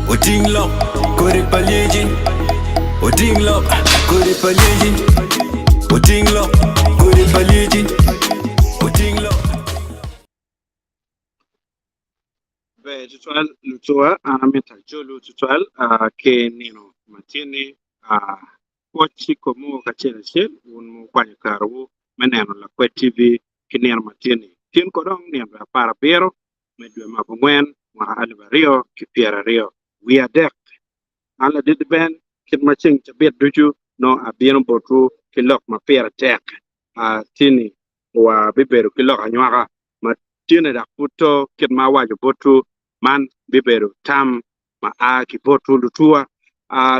Oting lok kodi pa lyeci Oting lok kodi pa lyeci Oting lok kodi pa lyeci Oting lok. Ber tutwal lutuwa an amito ajolu tutwal ki nino ma tye ni pwoc i komwu kacel acel wun ma wukwanyo karewu me neno Lakwed TV ki nino ma tye ni tin ko dong nino 17 me dwe me abongwen mwaka 2023. An ladit Ben kit ma ceng cabit ducu nongo abino botwu ki lok ma pire tek tye ni wa bibedo ki lok anywaka ma tyene dok pud to kit ma awaco botwu man bibedo tam ma a ki botwu lutuwa.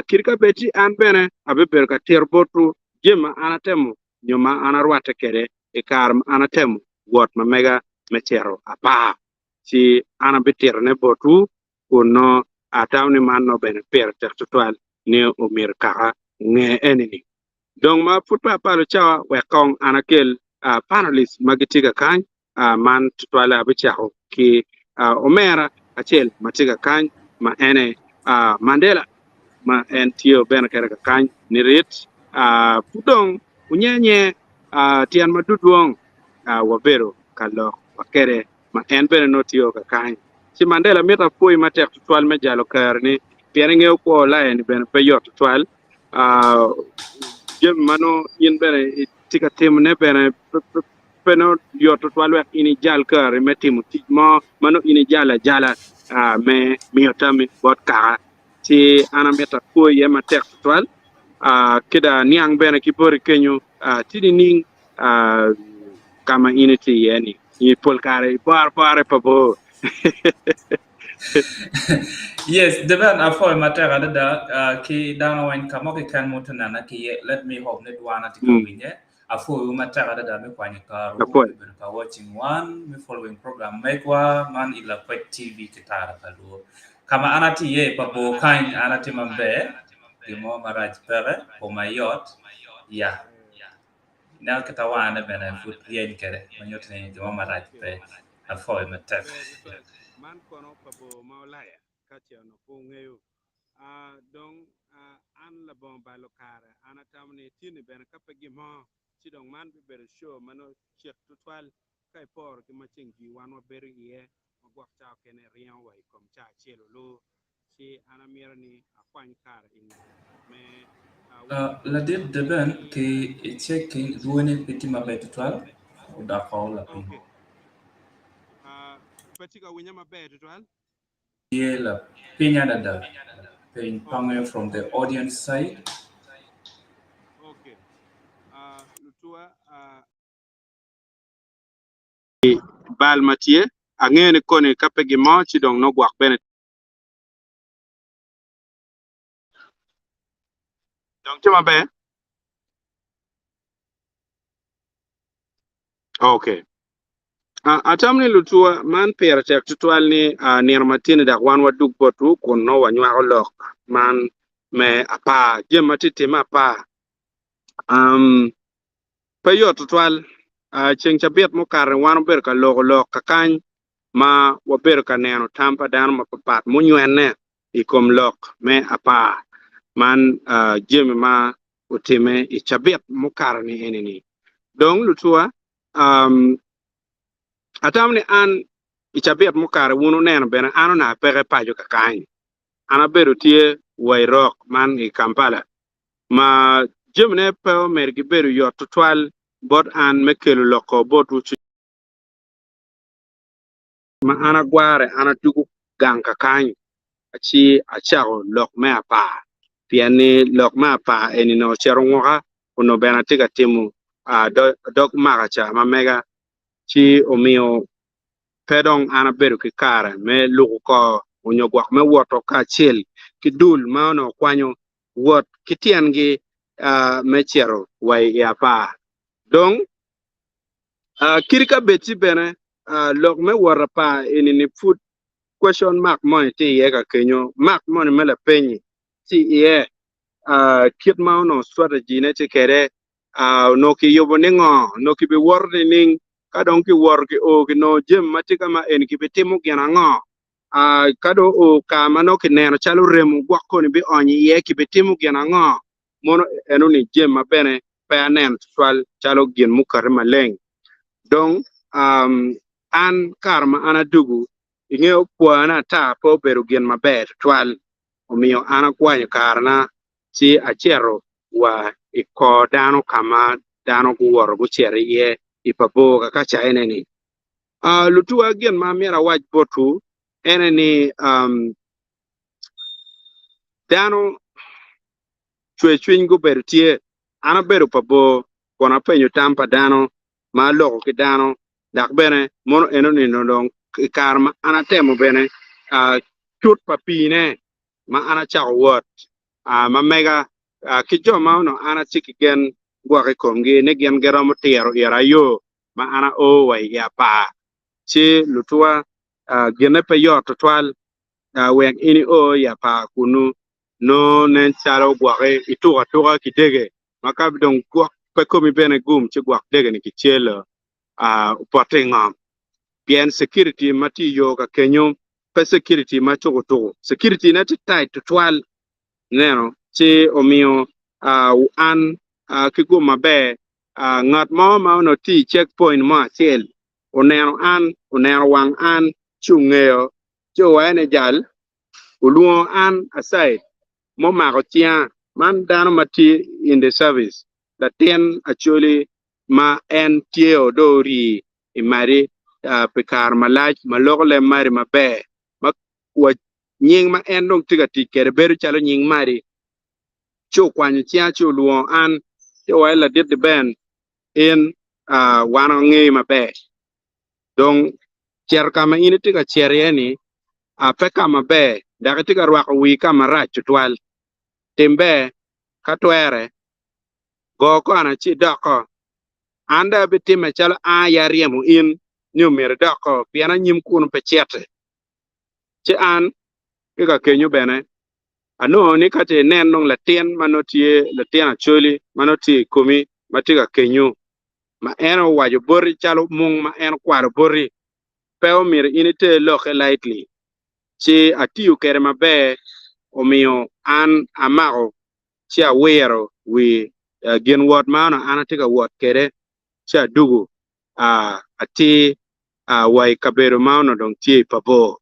Kit ka bed ci an bene abibedo ka tito botwu jami ma an atemo nyo ma an arwatte kwede i kare ma an atemo wot ma mega me cito apar, ci an abititone botwu kun nongo atamo ni man nongo bene pire tek tutwal ni omyero kaka onge eni-ni. Dong ma pud pe apalo cawa, wek kong an akel panelists ma gitye ka kany man tutwalle abicako ki omera acel ma tye ka kany ma ene Mandela ma en tye bene kede ka kany nirit pud dong wunye nye tyen ma dudwong wabedo ka lok wa kede ma en bene nongo tye ka kany ci Mandela mito apwoyi matek tutwal me jalo kerni pien ingeyo kwo Ulaya ni bene pe yot tutwal jami ma nongo in bene itye ka timone bene pe nongo yot tutwal wek in ijal kari me timo tic mo ma nongo in ijalo ajala me miyo tammi bot kaka. Ci an amito akwo iye matek tutwal ki dong aniang bene ki boti kenyo tye nining ka ma in itye iye-ni i pol kare iboro abora pa bor. Yes, Devan apwoyo matek adada ki dano weng ka mo keken ma wutye nena ki iye let me hope ni dwana tye ka winye. Apwoyowu matek adada me kwanyo karewu me bedo ka watching wan, me following program megwa man i Lakwec TV ki Tara pa Luo. Ka ma an atye iye i pa bor kany, an atye maber, gin mo marac peke, koma yot, ya. Ineno kit awane bene pud ryeny kwede ma nyuto ni gin mo marac pe. Apwoyo matek. Man kono pa bor ma olaya ka ce onongo pe wungeyo. Dong an labongo balo kare, an atamo ni tini bene ka pe gin mo, ci dong man bibedo show ma nongo cek tutwal ka iporo ki ma ceng jwi wan wabedo iye ma gwok ca okene ringo wa i kom ca acel olu. Ci an amito ni akwany kare eni me weko Ladit Deben ki i checking dwoni pe tye maber tutwal odoko lapiny. Okay. Pe tye ka winye maber tutwal? Tye lapiny adada, piny pange from the audience side. Okay. Lutuwa, bal ma tye, angeyo ni koni ka pe gin mo ci dong nongo gwok bene. Dong tye maber? Okay. Atamo ni lutuwa, man pire tek tutwal ni nino ma tye-ni dok wan wadug botwu kun nongo wanywako lok man me apar, jami ma tye timme apar. Pe yot tutwal. Ceng cabit mukato-ni wan wabedo ka loko lok kakany ma wabedo ka neno tam pa dano mapapat munywene i kom lok me apar man jami ma otimme i cabit mukato-ni eni-ni. Dong lutuwa, atamo ni an i cabit mukato wun wuneno bene an onongo apeke paco kakany. An abedo tye wa i rok man i Kampala ma jamine pe omedo gibedo yot tutwal bot an me kelo loko botwu ma an agware an adwogo gang kakany ci acako lok me apar pien ni lok me apar eni onongo ocito nguka onongo bene atye ka timo dog maka ca ma mega ci omiyo pe dong an abedo ki kare me luko kor onyo gwok me woto kacel ki dul ma onongo kwanyo wot ki tyengi me cito wa i apar dong Kadi ka bed ci bene lok me wot apar eni-ni pud question mark moni tye iye ka kenyo, mark moni me lapeny-nyi tye iye, kit ma onongo strategy ne tye kwede, onongo kiyubo ni ngo, onongo kibiwoto nining, ka dong kiwoto kio kinongo jami ma tye ka ma eni kibitimo gin ango. Ka dong oo ka ma nongo kineno calo remo gwok koni bionyo iye, kibitimo gin ango? Mono enoni jami ma bene pe aneno tutwal calo gin mukati maleng. Dong an kare ma an adugu, ingeyo kwona ata pe obedo gin maber tutwal, omiyo an akwanyo karena ci acito wa i kor dano ka ma dano guwoto gucito iye i pa bor kakaca ene-ni. Lutuwa gin ma myero awac botwu ene ni dano cwercwiny gubedo tye. An abedo pa bor kun apenyo tam pa dano ma aloko ki dano dok bene mono enoni dong i kare ma an atemo bene cut pa piine ma an acako wot ma mega ki jo ma onongo an atye ki gen gwok i komgi ni gin giromo tiro ira yo ma an ao wa i apar ci lutuwa ginne pe yot tutwal wek in io i apar kunnu nongo nen calo gwoki ituko atuka ki dege ma ka dong gwok pe komi bene gum ci gwok dege-ni kicelo opotte i ngom pien security ma tye i yo ka kenyo pe security ma tuku tuku security ne tye tight tutwal ineno ci omiyo an ki gum maber ngat mo ma onongo tye i check point mo acel oneno an oneno wang an ci ongeyo ci owaco ni jal olwongo an aside mumako cinga man dano ma tye in the service latin Acholi ma en tye o dong orii i madi pi kare malac ma loko leb madi maber ma wa nying ma en dong tye ka tic kwede bedo calo nying madi ci okwanyo cinga ci olwongo an ci owaco ladit Ben in wan wangeyi maber dong cito ka ma in itye ka cito iye ni pe ka maber dok itye ka rwako wii ka marac tutwal tim ber ka twere go kona ci idoko. An dong abitimme calo an aye aryemo in ni omyero idoko, pien anyim kunu pe citi. Ci an ki ka kenyo bene anongo ni ka ce inen dong latin ma nongo tye latin Acholi ma nongo tye i komi ma tye ka kenyo, ma en owaco boti calo mung ma en okwalo boti, pe omyero in iter lokke lightly. Ci atiyo kwede maber, omiyo an amako ci awiro wi gin wot ma onongo an atye ka wot kwede ci adugo atir wa i kabedo ma onongo dong tye i pa bor.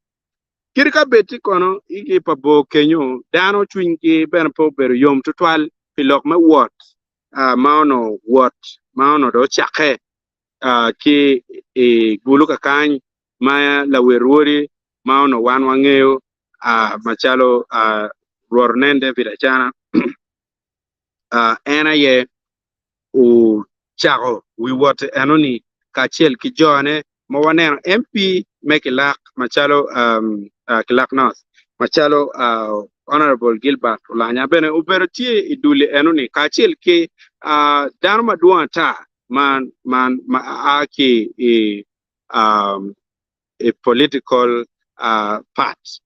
Kadi ka bed tye kono i pa bor kenyo, dano cwinygi bene pe obedo yom tutwal pi lok me wot ma onongo wot ma onongo dong ocakke ki i Gulu kakany ma lawil rwodi ma onongo wan wangeyo macalo Rwot onen David Acana, en aye ocako wi wotte enoni kacel ki jone ma waneno MP me Kilak macalo Kilak North macalo Honorable Gilbert Olanya bene obedo tye i duli enoni kacel ki dano madwong ata ma a ki i i political part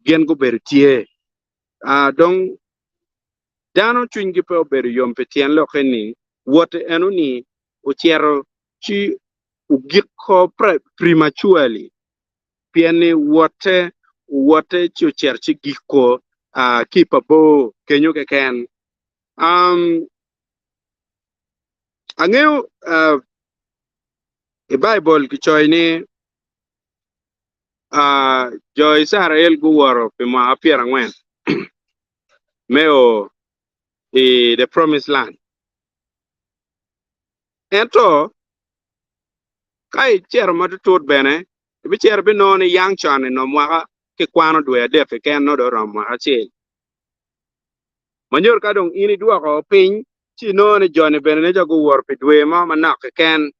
gin gubedo tye dong dano cwinygi pe obedo yom pi tyen lokke ni wote enoni ocito ci ogiko prematurely pien ni wote owote ci ocito ci giko ki pa bor kenyo keken. Angeyo I Baibul kicoyo ni jo Icrael guwoto pi mwaka pyerangwen me o i The Promised Land. Ento ka icito matutut bene, ibicito ibinongo ni yang con i mwaka kikwano dwe adek keken nongo dong oromo mwaka acel. Ma nyuto ka dong in idwoko piny ci inongo ni joni bene nen calo guwoto pi dwe mo manok keken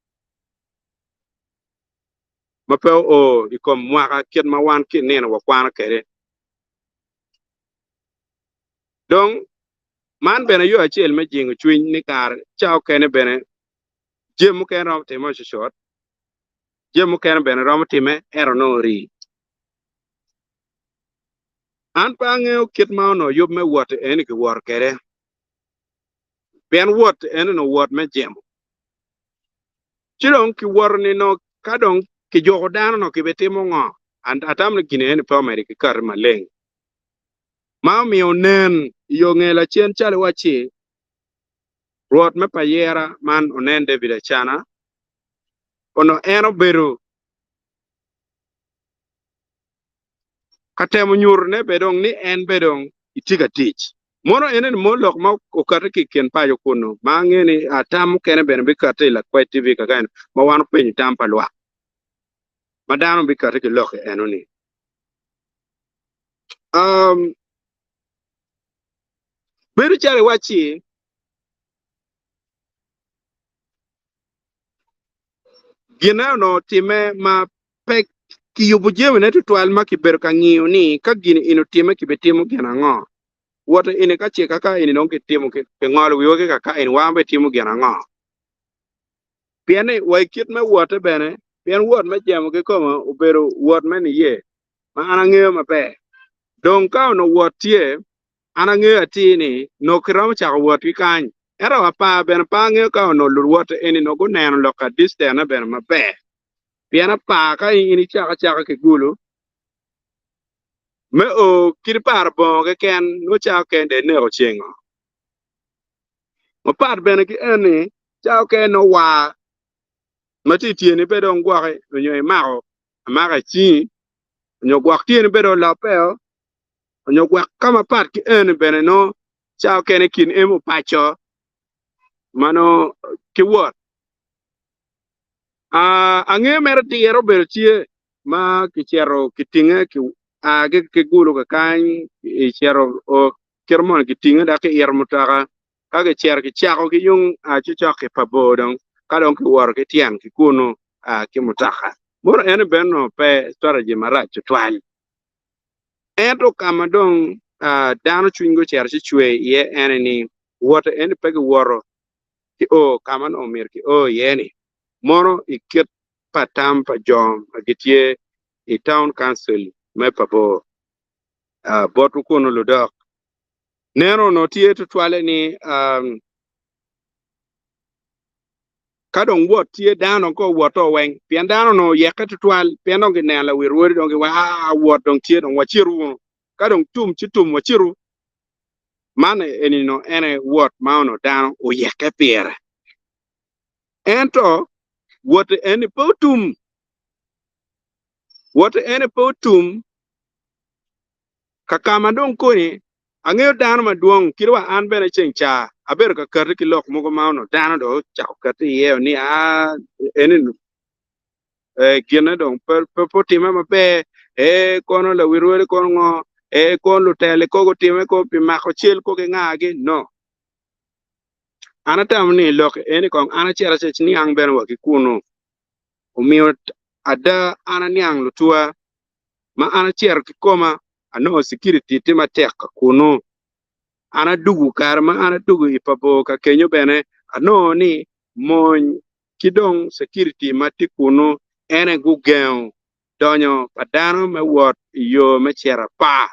ma pe oo i kom mwaka kit ma wan ki i nino wakwano kwede. Dong, man bene yo acel me jingo cwiny ni kare ca okene bene jami mukene romo timme cucut, jami mukene bene romo timme ento nongo rii. An pe angeyo kit ma onongo yub me wot eni kiwoto kwede. Pien wot en onongo wot me jemo. Ci dong kiwoto ni nongo ka dong kijuko dano nongo kibitimo ngo? Atamo ni gin eni pe omedo ki kati maleng ma omiyo onen i yo nge lacen calo iwacci Rwot me Payera man onen David Acana onongo en obedo ka temo nyutone be dong ni en be dong itye ka tic. Mono enoni mo lok ma okati ki i kin paco kunnu ma angeyo ni tam mukene bene bikati i Lakwec TV kakene ma wan openyo tam pa lwak ma dano bikati ki lok enoni. Um, bedo calo iwacci Ginne onongo otimme ma pe kiyubo jamine tutwal ma kibedo ka ngiyo ni ka gin eni otimme kibitimo gin ango. Wot eni ka ce kaka eni dong kitimo kingolo wiwa ki kaka eni wan wabitimo gin ango? Pien ni wa i kit me wotte bene, pien wot me jemo kikome obedo wot me niye ma an angeyo maber. Dong ka onongo wot tye, An angeyo atir ni nongo kiromo cako wot ki kany, ento apar bene pe angeyo ka onongo luwote eni nongo guneno lok ka distance bene maber. Pien apar ka in icako acaka ki gulu me o kit paro bongo keken nongo cako kene dong ineko cengo. Mapat bene ki eni cako kene nongo war ma tye i tyeni pe dong gwoki onyo imako amaka i cingi onyo gwok tyeni pe dong oloppeo onyo gwek ka mapat ki eni bene nongo ca okene kin emo paco ma nongo ki wot. Angeyo mere diro obedo tye ma kicito kitinge ki a ki gulu kakany icito kite moni kitinge dok kiito mutoka ka kicito kicako ki yung cocok ki pa bor dong ka dong kiwoto ki tyen ki kunu ki mutoka mono eni bene onongo pe strategy marac tutwal. Ento ka ma dong dano cwinygi ocito ci cwer iye ene ni, wotte eni pe giwoto ki o ka ma onongo myero kio iye-ni, mono i kit pa tam pa jo ma gitye i Town Council me Pabor botwu kunu ludok. Neno onongo tye tutwalle ni Ka dong wot tye, dano dong kong owoto weng, pien dano onongo oyekke twatwal, pien dong gineno lawil rwodi dong giwaco, Aa, wot dong tye, dong wacitu wunu. Ka dong tum ci tum, wacitu. Man eni-ni en aye wot ma onongo dano oyekke pire. Ento wot eni pe otum. Wot eni pe otum ka ka ma dong koni Angeyo dano madwong, kadi wa an bene ceng ca abedo ka kati ki lok mogo ma onongo dano dong ocako kati iye ni aa eni ginne dong pe otimme maber, ee kono lawil rwodi kono ngo, ee kono lutela ko gutime ko pi mako cel ko ki ngagi, no. An atamo ni lok eni kong an acito acito niang bene wa ki kunu. Omiyo ada an aniang lutuwa ma an acito kikoma anongo security tye matek ka kunu. An adugu kare ma an adugu i pa bor ka kenyo bene anongo ni mony ki dong security ma tye kunu ene gugengo donyo pa dano me wot i yo me cito apar.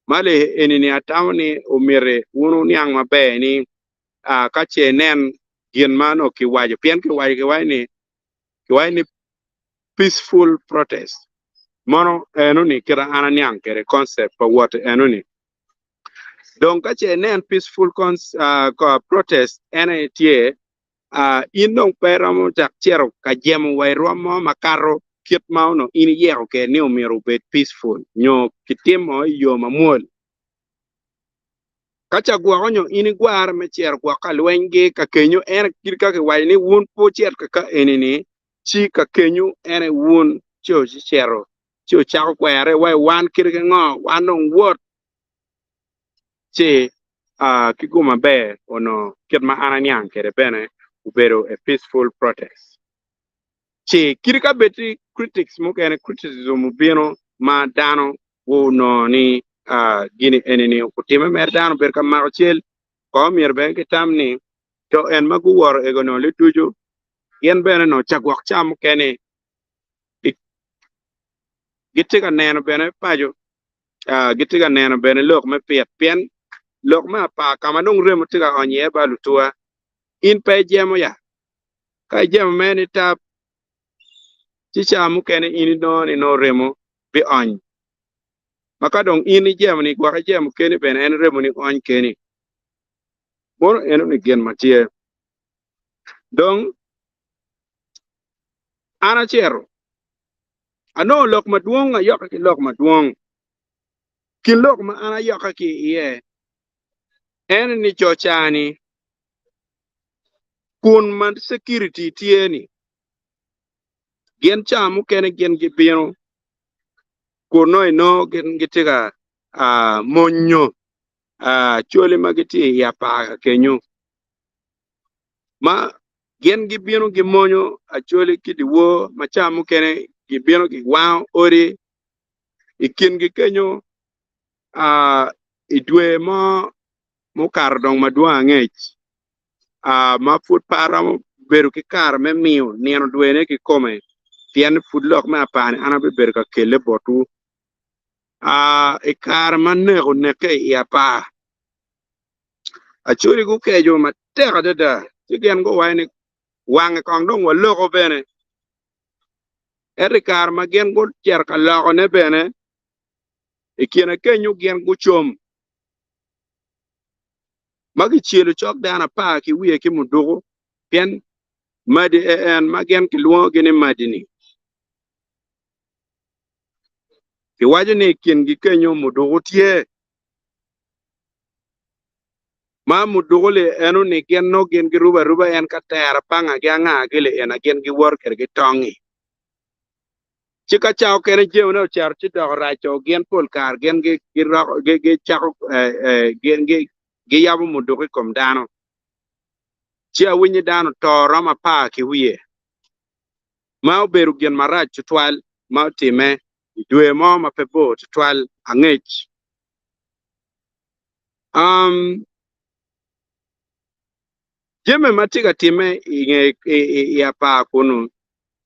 Ma li eni ni atamo ni omiti wun wuniang maber ni ka ce inen gin ma onongo kiwaco pien kiwaco kiwaco ni kiwaco ni peaceful protest mono eno ni kit an aniang kwede concept pa wot eno ni dong ka ce inen peaceful protest en aye tye in dong pe iromo cak cito ka jemo wa i rwom mo makato kit ma onongo in iyeko kwede ni omyero obed peaceful nyo kitimo i yo mamwol. Ka ca gwoko nyo in igware me cito gwok ka lwenygi ka kenyo en kit ka kiwaco ni wun pe wucit ka ka eni-ni, ci ka kenyo en aye wun ci wucito ci wucako kwere wai wan kite ki ngo wan dong wot ci ki gum maber onongo kit ma an aniang kwede bene obedo a peaceful protest. Ci kadi ka bed ni critics mukene criticism obino ma dano gunongo ni gini eni-ni otime mere dano obedo ka mako cel ko myero bene gitam ni jo en ma guwoto ego nongo liducu gin bene nongo ca gwok ca mukene gitye ka neno bene paco gitye ka neno bene lok me pit pien lok me apar ka ma dong remo tye ka ony iye ba lutuwa in pe ijemo ya. Ka ijemo mere ni tap, ci ca mukene in inongo ni nongo remo. biony. Ma ka dong in ijemo-ni gwok ijemo keni bene en remoni ony keni. Mono enoni gin ma tye. Dong an acito, anongo lok madwong, ayokke ki lok madwong. Kin lok ma an ayokke ki iye en ni co ca-ni kun ma security tye-ni, gin ca mukene gin gibino kun nongo inongo gin gitye ka monyo cwali ma gitye i apar kenyo ma gin gibino gimonyo acholi ki dyewor ma ca mukene gibino giwango odi i kingi kenyo i dwe mo mukato dong madwong angec ma pud pe aromo bedo ki kare me miyo nino dwene kikome pien pud lok me apar-ni an abibedo ka kelle botwu. I kare ma nek onekke i apar, Acholi gukeco matek adada ci gin guwaco ni wange kong dong waloko bene. Ento i kare ma gin gucito ka lokone bene, i kine kenyo gin gucom ma kicelo cok dano apar ki wiye ki muduku pien madi en ma gin kilwongogi ni madi-ni. Kiwaco ni i kingi kenyo muduku tye. Ma muduku-li eno-ni gin nongo gin girubo aruba en ka tera pangagi anga-gi-li ena gin giwoto kwede ki tong-ngi. Ci ka ca okene jamine ocito ci doko raco, gin pol kare gin gicako giyabo muduku i kom dano. Ci awinyo ni dano oto romo apar ki wiye, ma obedo gin marac tutwal ma otimme i dwe mo ma pe bor tutwal angec. Jami ma tye ka timme i apar kunu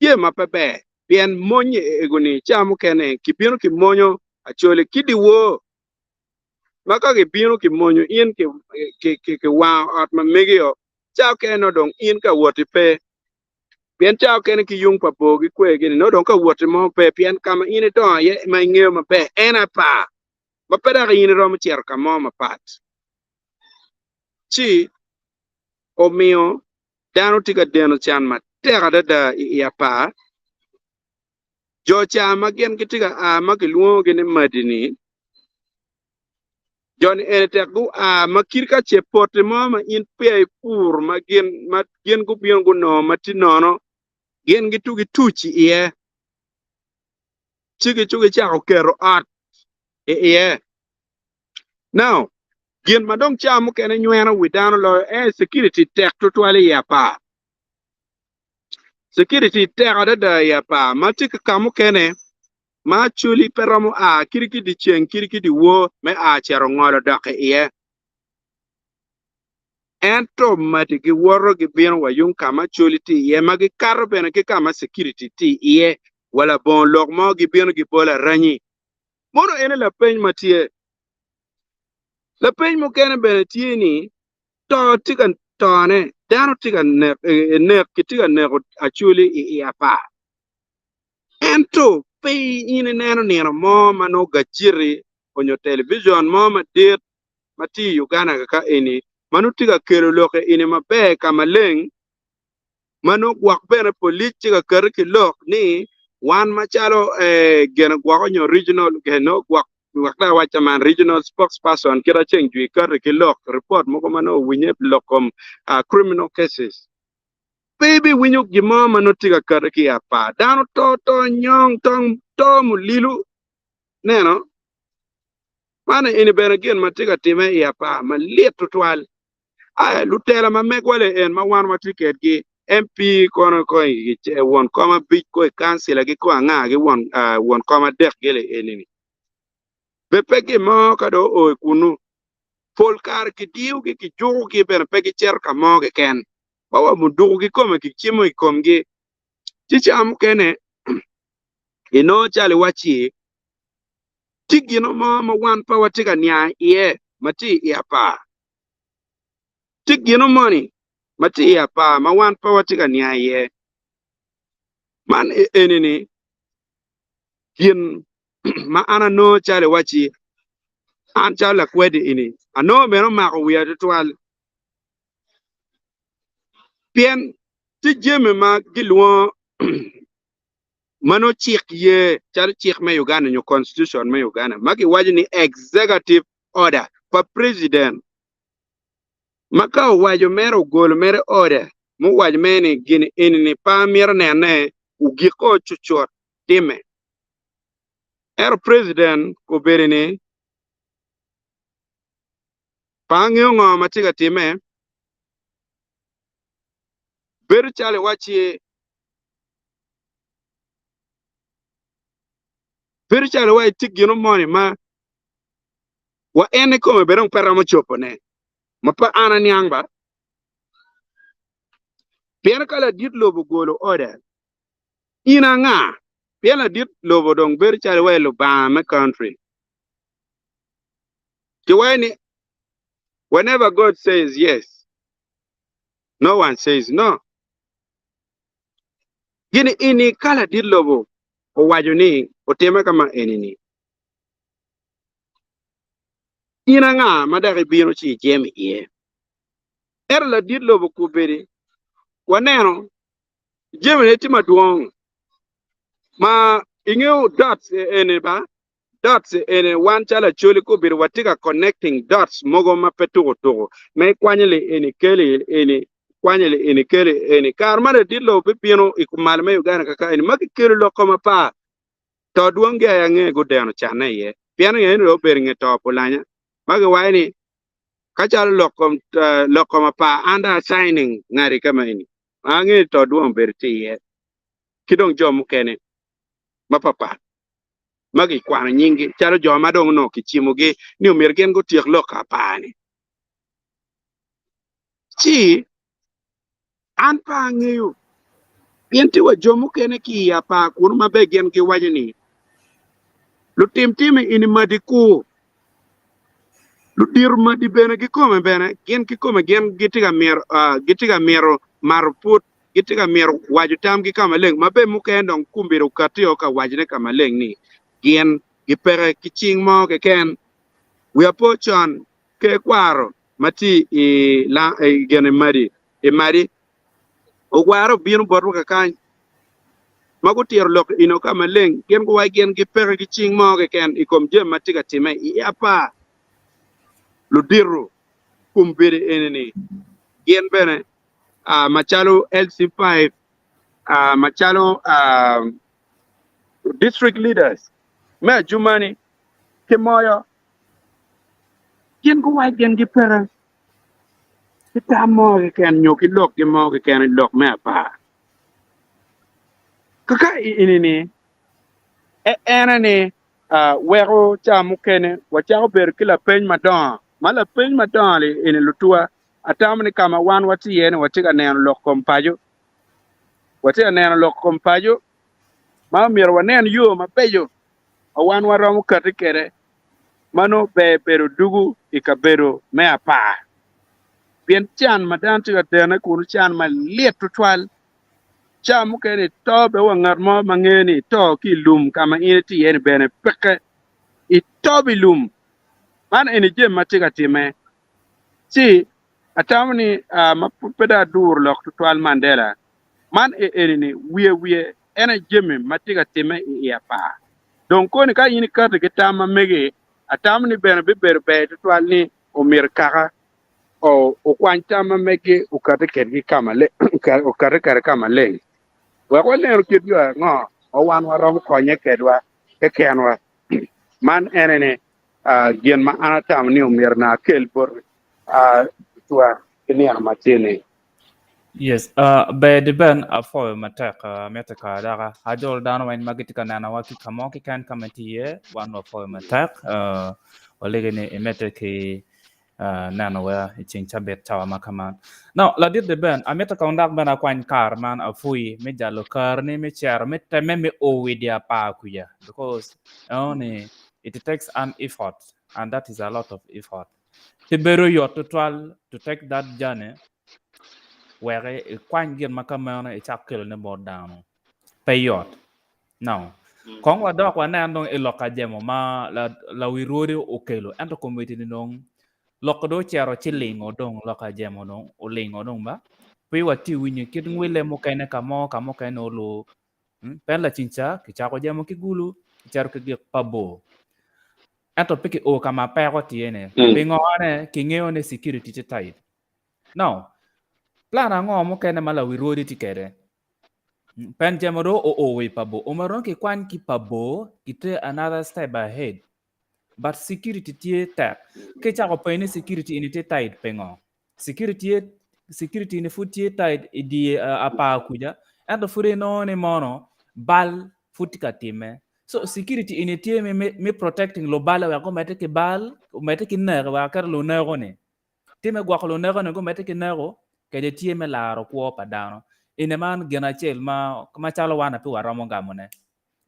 tye ma pe ber pien mony ego-ni ca mukene kibino kimonyo Acholi ki dyewor ma ka kibino kimonyo in kiwango ot ma megi-o ca mukene nongo dong in ka woti pe pien ca mukene ki yung pa bor gikwegi-ni nongo dong ka woti mo pe pien ka ma in idongo iye ma ingeyo maber en apar ma pe dok in iromo cito ka mo mapat. Ci omiyo dano tye ka deno can matek adada i i apar. Jo ca ma gin gitye ka a ma kilwongogi ni Madi-ni, jo-ni eni tek gua ma kit ka ce poti mo ma in peya ipuro ma gin ma gin gubino gunongo ma tye nono, gin gitugi tuc iye ci gicugi cako keto ot i iye. Now, gin ma dong ca mukene nyweno wi dano loyo en security tek tutwal i apar. Security tek adada i apar ma tye ka ka mukene ma actually pe romo a kadi ki dyeceng kadi ki dyewor me a cito ngolo dok i iye. Ento madi giwoto gibino wa yung ka ma actually tye iye ma gikato bene ki ka ma security tye iye wa labongo lok mo gibino gibolo aranyi. Mono ene lapeny ma tye. Lapeny mukene bene tye ni, to tye ka tone, dano tye ka nek, nek kitye ka neko Acholi i i apar. Ento pe in ineno nino mo ma nongo gajeti onyo television mo madit ma tye i Uganda kaka eni ma nongo tye ka kelo lok eni maber ka maleng ma nongo gwok bene polic tye ka kati ki lok ni wan macalo gene gwoko nyo regional gene gwok wek dong awac man regional spokesperson kit aceng jwi kati ki lok report mogo ma nongo owinye pi lok kom criminal cases pe ibiwinyo gin mo ma nongo tye ka kati ki i apar dano to to nyong tong to mulilu neno man eni bene gin ma tye ka time i apar malit tutwal. Aya, lutela ma megwa le en ma wan watye kedgi, MP kono ko i won kom abic ko i kancila gi ko anga gi won won kom adek gi le eni ni. Be pe gin mo ka dong oo i kunu. Pol kare kidiyo gi kijuko gi bene pe gicito ka mo keken. Wa wa muduku kikome kicimo i komgi. Ci ca mukene inongo calo iwacci tye gino mo ma wan pe watye ka niang iye ma tye i apar. Tye gino moni ma tye i apar ma wan pe watye ka niang iye. Man eni-ni gin ma an anongo calo iwacci an calo lakwedi eni anongo bene omako wiya tutwal pien tye jami ma gilwongo ma nongo cik ye calo cik me Uganda nyo constitution me Uganda ma giwaco ni executive order pa president ma ka owaco mere ogolo mere order muwaco mere ni gin eni-ni pe amito nene ogikko cucut timme. Ento president obedo ni pe angeyo ngo ma tye ka timme, bedo calo iwacci bedo calo iwacci tye gino moni ma wa en kikome bene dong pe romo cobone ma pe an aniang ba. Pien ka ladit lobo ogolo order, in anga? Pien ladit lobo dong bedo calo iwaci lubanga me country. Kiwaco ni whenever God says yes, no one says no. Gini ini ka ladit lobo owaco ni otime ka ma eni-ni, in anga ma dok ibino ci ijemo iye? Ento ladit lobo kobedi waneno jamine tye madwong ma ingeyo dots eni ba dots eni wan calo Acholi kobedi watye ka connecting dots mogo ma pe tuko tuko ma ikwanyo li eni keli eni ikwanyo li eni keli eni kare ma ladit lobo bibino i kumalo me Uganda kaka eni ma kikelo lok kom apar to dwongi aye ange gudeno canne iye pien eni dong obedo inge to pa Olanya ma giwaco ni Ka calo lok kom lok kom apar under assigning ngati ka ma eni ma angeyo ni to dwong obedo tye iye ki dong jo mukene mapapat ma gikwano nyinggi calo jo ma dong onongo kicimogi ni omyero gin gutyek lok apar-ni. Ci an pe angeyo pien tye wa jo mukene ki i apar kunu ma bene gin giwaco ni lutim tim eni madi kur, ludito madi bene kikome bene gin kikome gin gitye ka mito gitye ka mito mato put gitye ka mito waco tamgi ka maleng ma bene mukene dong kombeddi okatti o ka wacone ka maleng ni gin gipeke ki cing mo keken. Wiya po con ker kwaro ma tye i gin i madi i madi ogware obino botwa kakany ma gutito lok eno ka maleng gin guwaco gin gipeke ki cing mo keken i kom jami ma tye ka timme i apar ludito kombeddi eni-ni gin bene macalo LC5 macalo district leaders me Adjumani ki Moyo Gin guwaco gin gipeke ki tam mo keken nyo ki lokgi mo keken i lok me apar. Kaka i eni-ni, ene ni weko ca mukene wacako bedo ki lapeny madongo, ma lapeny madongo-ni eni lutuwa, atamo ni ka ma wan watye iye-ni watye ka neno lok kom paco, watye ka neno lok kom paco ma omyero wanen yo mabeco ma wan waromo kati kwede ma nongo ber bedo dugu i kabedo me apar. Pien can ma dano tye ka dene kunu can malit tutwal. Ca mukene ito bene wa ngat mo ma ngeyo ni ito ki i lum ka ma in itye iye-ni bene peke. Ito i lum. Man eni jami ma tye ka timme. Ci atamo ni ma pud pe dong aduro lok tutwal Mandela, man eni-ni wiye wiye en aye jami ma tye ka timme i i apar. Dong koni ka in ikati ki tam ma megi, atamo ni bene bibedo ber tutwal ni omyero kaka okwany tam ma megi okati kedgi ka maleng, okati kwede ka maleng wek wanenu kit yo ango ma wan waromo konye kedwa kekenwa. Man ene ni gin ma an atamo ni omyero na akel bot cwa ki nino ma tye-ni. Yes, ber di ben apwoyo matek mite ka adaka. Ajolo dano weng ma gitye ka nenowa ki ka mo keken ka ma itye iye, wan wapwoyo matek. Walegi ni imedde ki nenowa i ceng cabit cawa ma kaman. Now, ladit di ben, amito kong dok bene akwany kare man apwoyi me jalo kareni me cero me temme me o i dye apar kwica because ni it takes an effort and that is a lot of effort. Pe bedo yot tutwal to take that journey wek ikwany gin ma ka meno icak kelone bot dano. Pe yot. No. Kong wadok wanen dong i lok ka jemo ma lawi rwodi okelo ento komiti ni dong lok dong ocito ci lingo dong lok ka jemo dong olingo dong ba pe watye winyo kit ngwile mukene ka mo ka mukene olu pien lacinca kicako jemo ki gulu kicito ki gik pa bor ento pe ki o ka ma peko tye ne pingo ne kingeyo ni security tye tight now plan ango mukene ma lawi rwodi tye kwede Pen jemo do oo i pa bor. Omyero dong kikwany ki pa bor kiter another step ahead. But security tye tek. Ki cako penyo ni security eni tye tight pingo? Security tye security eni pud tye tight i dye uh, apar kuca ento pud inongo ni mono bal pud tye ka timme. So security eni tye me, me, me protecting lubale wek gumedde ki bal, omedde ki nek wek aketo luneko ni. Tye me gwoko luneko-ni gumedde ki neko, kede tye me laro kwo pa dano. Ene man gin acel ma macalo wan ape waromo gamone.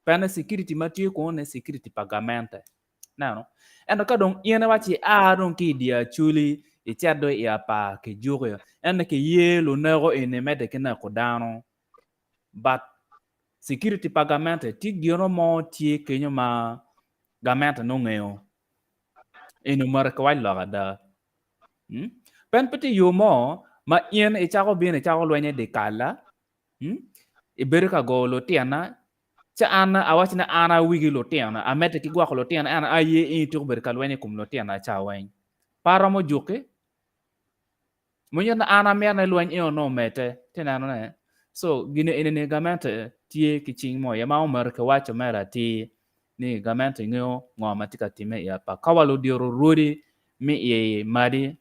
Pene security ma tye kunu ni security pa gamente. Neno? Ento ka dong in iwaci ia dong ki i dye Acholi icit dong i apar ki juki, ento kiye luneko eni medde ki neko dano. But security pa gamente tye gino mo tye kenyo ma gamente nongo ngeyo. Eni omyero kiwac lok ada. Hmm? Pen pe tye yo mo ma in icako bino icako lweny i dye kalla, hmm? ibedo ka goyo lutinna, ci an awaco ni an awigi lutinna, amedde ki gwoko lutinna, en aye in ityeko bedo ka lweny i kom lutinna ca weng. Pe aromo juki. Munyuto ni an amito ni lweny eno nongo omedde. Itye neno ne? So gini eni ni gamente tye ki cing mo iye ma omyero kiwaco mere atir ni gamente ngeyo ngo ma tye ka timme i apa. Ka wa ludito rwodi me i Madi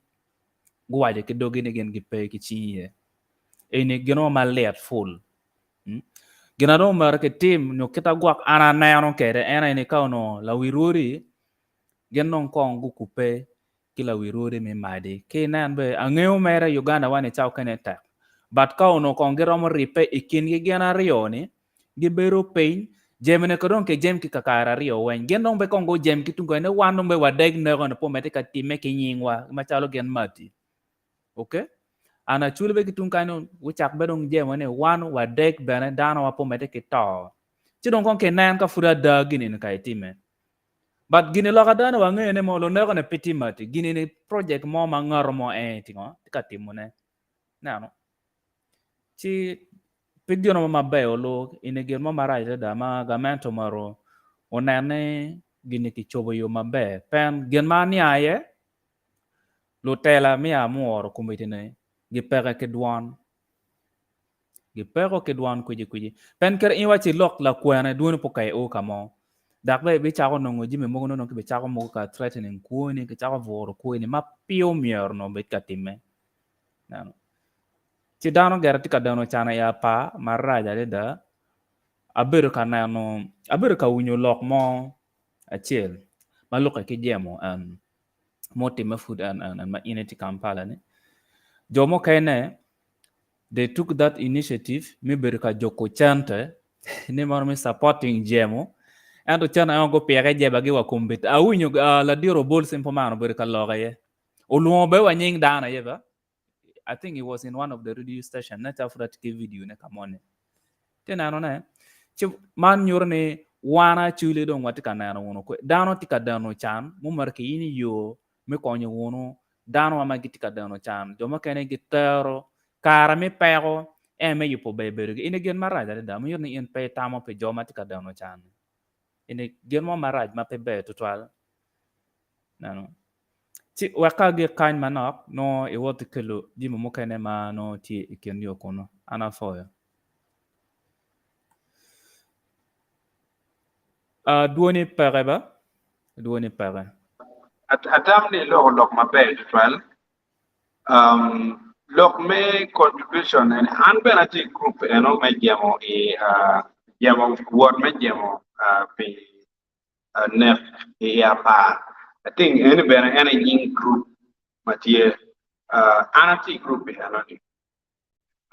guwaco ki doggi ni gin gipe ki cing iye. Eni gin mo malit full. Hmm? Gin na dong omyero kitim nyo kita gwok an aneno kwede en aye ni ka onongo lawi rwodi gin dong kong gukubbe ki lawi rwodi me madi. Ki inen be, angeyo mere Uganda wa ni ca okene tek. But ka onongo kong giromo ribbe i kingi gin aryoni, gibedo piny, jemine ko dong kijem ki kakare aryo weng. Gin dong be kong gujem ki tung kene ni wan dong be wadeg neko ni pe omedde ka timme ki nyingwa macalo gin mati. Okay? An acwali be ki tung kany gucak be dong jemo ni wan wadeg bene dano wa pe omedde ki to. Ci dong kong kinen ka pud ada gin eni ka itime. But gini lok ada ni wangeyo ni mo luneko ni pe tye mati gini ni project mo ma ngato mo en tye ngo tye ka timo ne neno ci pe gino mo maber olu eni gin mo marac adada ma gamente omyero onen ni gini kicobo i yo maber pen gin ma aniang aye lutela me amworo komiti ni gipeke ki dwon Gipeko ki dwan kwicikwici. Pen kadi in iwaci lok lakwena dwoni pe okayo o ka mo. Dok bene ibicako nongo jami mogo nongo kibicako mogo ka threatening kwoni, kicako buro kwoni ma pe omyero onongo obed ka timme. Ineno? Ci dano gire tye ka deno can i apar marac adada. Abedo ka neno, abedo ka winyo lok mo acel ma lukke ki jemo en mutimme pud en en ma in itye Kampala ni. Jo mukene they took that initiative me bedo ka joko cente ni mono me supporting jemo ento cente eno gupike jebagi wa kombeddi awinyo uh, ladit Obol Simple Man obedo ka lok aye olwongo be wa nying dano aye ba I think it was in one of the radio station ne ca pud atye ki video ne ka moni tye neno ne ci man nyuto ni wan actually dong watye ka neno wunu kwe dano tye ka deno can mumito ki in yo me konyo wunu dano wa ma gitye ka deno can, jo mukene gitero kare me peko en me yubo ber bedogi. Eni gin marac adada ma nyuto ni in pe itamo pi jo ma tye ka deno can. Eni gin mo marac ma pe ber tutwal. Neno. Ci wek ka agik kany manok, nongo iwot ikelo jami mukene ma nongo tye i kin yo kunu. An apwoyo. Uh, dwoni peke ba? Dwoni peke. Atamo ni iloko lok maber tutwal. Um, lok me contribution eni, an bene atye i group eno me jemo i uh, jemo wot me jemo uh, pi uh, nek i apar. I think eni bene en aye nying group ma tye. Uh, an atye i group eno ni.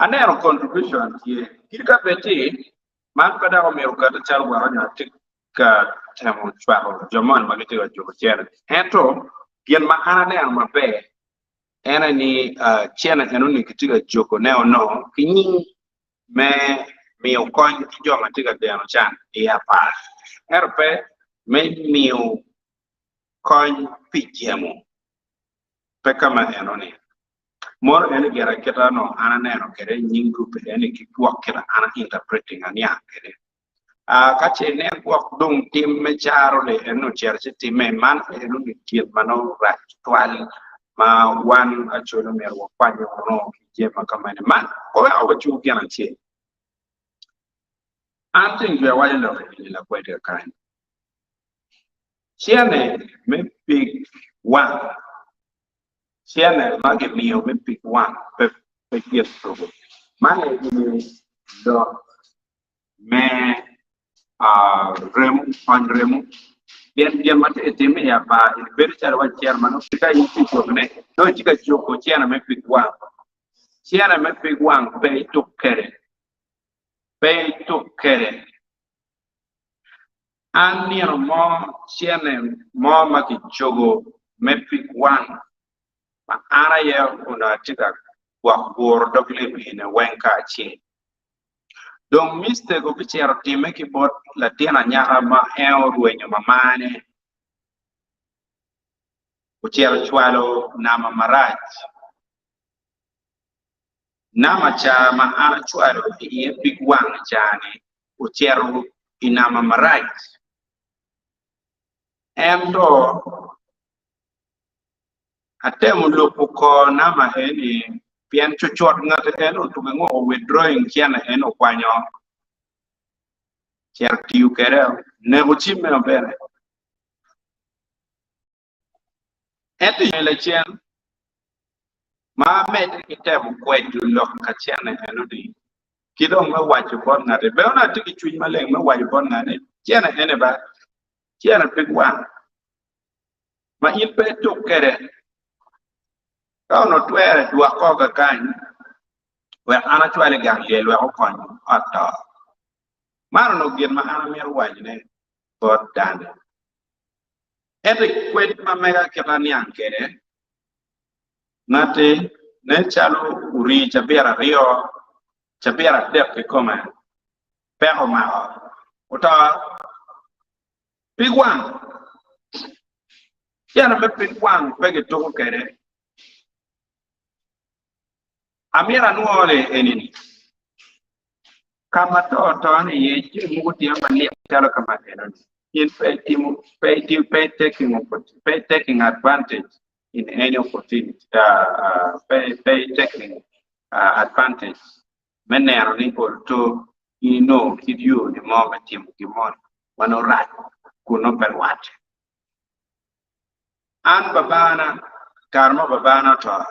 Aneno contribution tye. Kit ka bed ti, man pe dok omyero okete calo weko nyo atye ka temo cwako jo moni ma gitye ka juko cene. Ento gin ma an aneno maber en aye ni cene enoni kitye ka jukone onongo ki nying me. miyo kony ki jo ma tye ka deno can i apar, ento pe me miyo kony pi jemo. Pe ka ma enoni. Mono eni gire kita onongo an aneno kwede i nying gurup eni ki gwok kita an a interpreting aniang kwede. Ka ce inen gwok dong tim me caro ni eni ocito ci timme, man enoni gin ma nongo rac tutwal ma wan Acholi omyero wakwanye wunu ki jami ma ka mene. Man oweko wacuko gin acel. An ceng jwi awaco lok eni lakwed kakany. Cene me pig wang, cene ma gimiyo me pig wang pe pe gin tuko. Man aye lok me remo, ony remo. Pien gin ma tye ka timme i apar eni bedo calo waci cene ma nongo ka in itye ka cokone, nongo itye ka coko cene me pig wang. Cene me pig wang pe ituk kwede, pe ituk kwede. An nino mo cene mo ma kicogo me pig wang ma an aye onongo atye ka gwok guro dog lim eni weng kacel. Dong mistake obicito timme ki bot latin anyaka ma en orwenyo mamane ocito cwalo namba marac. Namba ca ma an acwalo iye pig wang ca-ni ocito i namba marac. Ento atemo lubo kor namba eni pien cucut ngat en otuko ingoko withdrawing cene en okwanyo cito tiyo kwede neko cimme bene. Ento i lacen, ma amedde ki temo kwedo lok ka cene eno-ni, ki dong me waco bot ngati, bene onongo atye ki cwiny maleng me waco bot ngati ni, Cene eni ba, cene pig wang ma in pe ituk kwede. Ka onongo twere, dwoko kakany wek an acwal i gang lyel wek okony ot to. Man onongo gin ma an amito wacone bot dano. Ento i kwed ma mega kit aniang kwede, ngatti nen calo orii cabit aryo, cabit adek kikome, peko omako, oto. Pig wang. Cene me pig wang pe gituko kwede. Amito anwo ni eni-ni, ka ma to otone iye, jami mogo tye malit calo ka ma eno-ni, in pe itimo, pe itiyo, pe i taking pe i taking advantage in any opportunity, pe pe i taking advantage me neno ni ol to in inongo kit yo ni mo me timo gin moni ma nongo rac kun nongo pe rwatte. An babana, kare ma babana oto,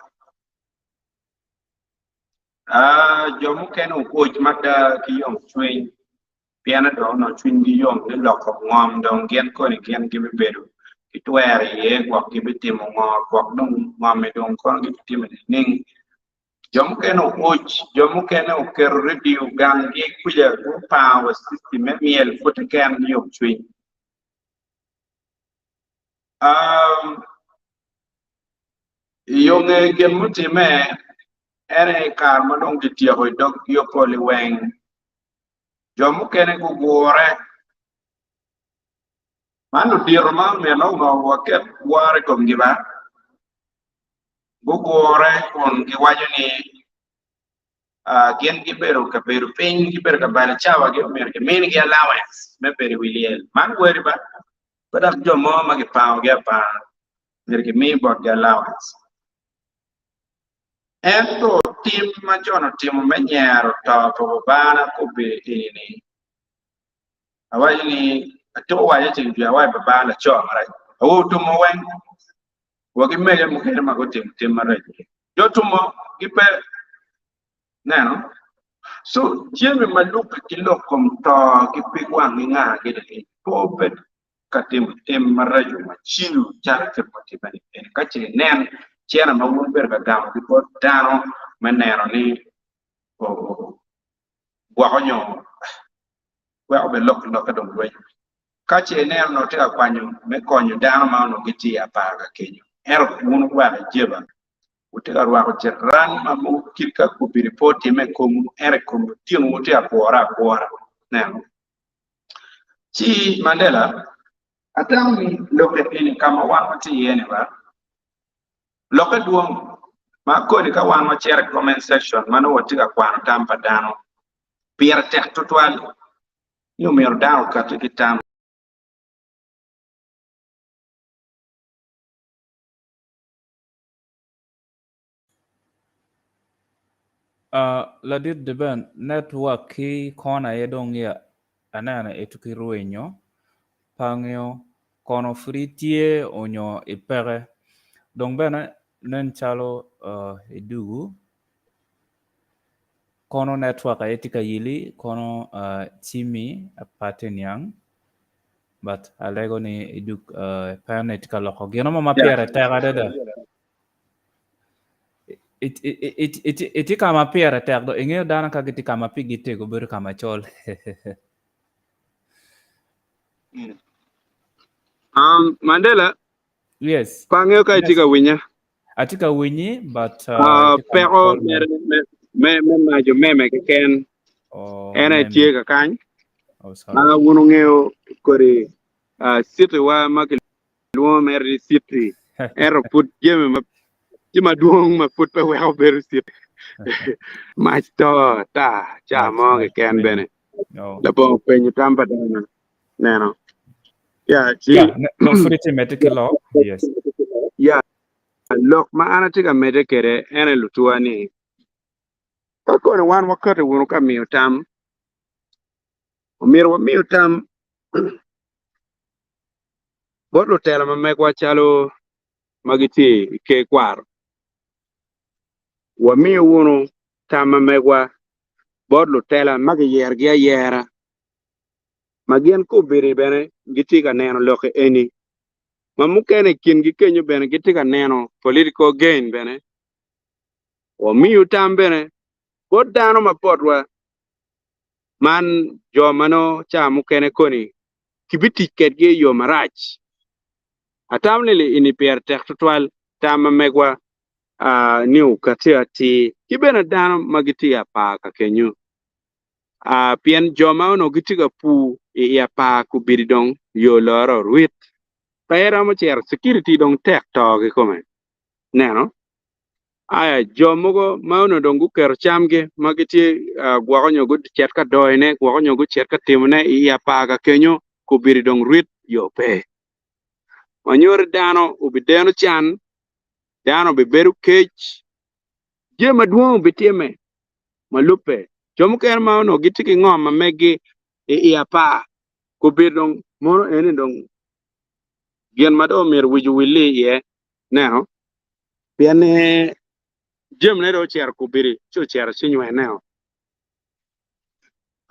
Jo mukene ogoc mada ki yomcwiny pien dong onongo cwinygi yom ni loko ngom dong gin koni gin gibibedo ki twero iye gwok gibitimo ngo gwok dong ngom-mi dong kono gibitimo nining. Jo mukene ogoc, jo mukene oketo redio ganggi kuca gupango wa city me myel pud keken ki yomcwiny. I yo nge gin mutimme, en aye i kare ma dong kityeko i dog Yopoli weng, jo mukene gugure. Man ludito ma omyero nongo waket woro i komgi ba? Gugure kun giwaco ni gin gibedo ka bedo piny, gibedo ka balo cawagi, omyero kiminigi allowance me bedo i wi lyel. Man weri ba? Pe dok jo mo ma kipangogi apanga myero kimi botgi allowance. Ento tim ma jo-ni otimo me nyero to pa babana kobbe eni-ni, awaco ni, atuko waco ceng jwi awaco babana laco marac. Awobe otumo weng, wa ki mege mukene ma gutimo tim maraco-ni. Jo otumo gipe. Ineno? So, jami ma lubbe ki lok kom to ki pig wang ki nga gini-ni pe obed ka timo tim maraco macilo calo kit ma timme-ni bene. Ka ce inen cene ma wun wubedo ka gamo ki bot dano me neno ni gwoko nyo weko bene lok ki lokke dong rwenyo. Ka ce ineno onongo tye ka kwanyo me konyo dano ma onongo gitye i apar ka kenyo, ento wun wurwako ijeba. Wutye ka rwako ciran ma mogo kit ka kobedi pe otimme i komwu, ento i kom litinowu tye akwora akwora. Neno. Ci Mandela, atamo ni lokke eni ka ma wan watye iye-ni ba, lokke dwong ma kodi ka wan wacito i comment section ma nongo watye ka kwano tam pa dano, pire tek tutwal ni omyero dano okati ki tam. Uh, ladit Deben, network ki kono aye dong ya aneno ito ki rwenyo pangiyo kono free tye onyo ipeke dong bene nen calo uh, idugu kono network aye tye ka yili kono uh, cimi apate niang but alego ni idug uh, pe ni itye ka loko gino mo ma pire tek adada. Itye ka ma pire tek do ingeyo dano ka gitye ka ma pigi tego bedo ka ma col. Um, Mandela. Yes. Pe angeyo ka itye ka winya. Atye ka winyi but uh, uh, peko mere me me majo meme keken. Oh, en aye tye ka kany. Oh, sorry. Ma wun wungeyo kodi uh, city wa ma kilwongo mere ni city ento pud jami ma tye madwong ma pud pe weko bedo city. Mac to ata ca mo keken bene. Oh. Labongo penyo tam pa dano. Neno. Yeah, ci Yeah, no, pud itye medde ki lok. Yes. Yeah, lok ma an atye ka medde kwede en aye lutuwa ni ka kono wan wakati wunu ka miyo tam, omyero wamiyo tam bot lutela ma megwa calo ma gitye i ker kwaro. Wamiyo wunu tam ma megwa bot lutela ma giyerogi ayera ma gin kombeddi bene gitye ka neno lok eni, ma mukene i kingi kenyo bene gitye ka neno political gain bene. Wamiyo tam bene bot dano ma botwa man jo ma nongo ca mukene koni kibitic kedgi i yo marac. Atamo ni eni pire tek tutwal tam ma megwa ni okati atir ki bene dano ma gitye i apar ka kenyo. Pien jo ma onongo gitye ka pur i apar kubidi dong yo oloro orwit, pe iromo cito, security dong tek to kikome. Neno, aya jo mogo ma onongo dong guketo camgi ma gitye gwoko nyo gucit ka doyone, gwoko nyo gucit ka timone i apar ka kenyo, kubidi dong rwit yo pe. Ma nyuto dano obideno can, dano obibedo kec, jami madwong obitimme. ma lubbe. Jo mukene ma onongo gitye ki ngom ma meggi i i apar gubedo dong mono eni dong gin ma dong omyero wic owil-li iye neno pien ni jamine dong ocito kubedi ci ocito ci nywene-o.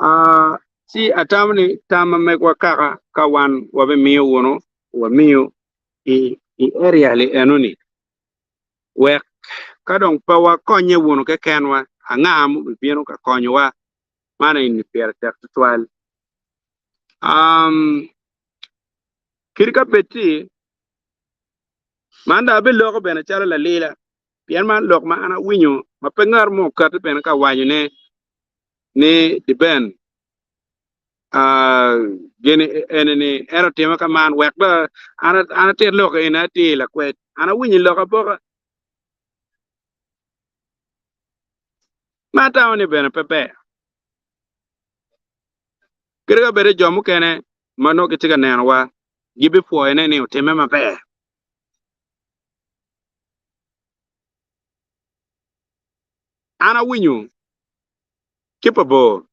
Ah, ci atamo ni tam ma megwa kaka ka wan wabimiyo wunu wamiyo i i area-li enoni wek ka dong pe wakonye wunu kekenwa, anga mubibino ka konyowa? Man eni pire tek tutwal. Um, kadi ka bed ti, man dong abiloko bene calo lalila, pien man lok ma an awinyo ma pe ngat mo okati bene ka wacone ni diben uh, gini eni ni en otime ka man wek dong an an atit lok eni atir lakwed an awinyo lok aboka ma atamo ni bene pe ber kadi ka bed jo mukene ma nongo gitye ka nenowa gibipwoyone ni otime maber an awinyo ki pa bor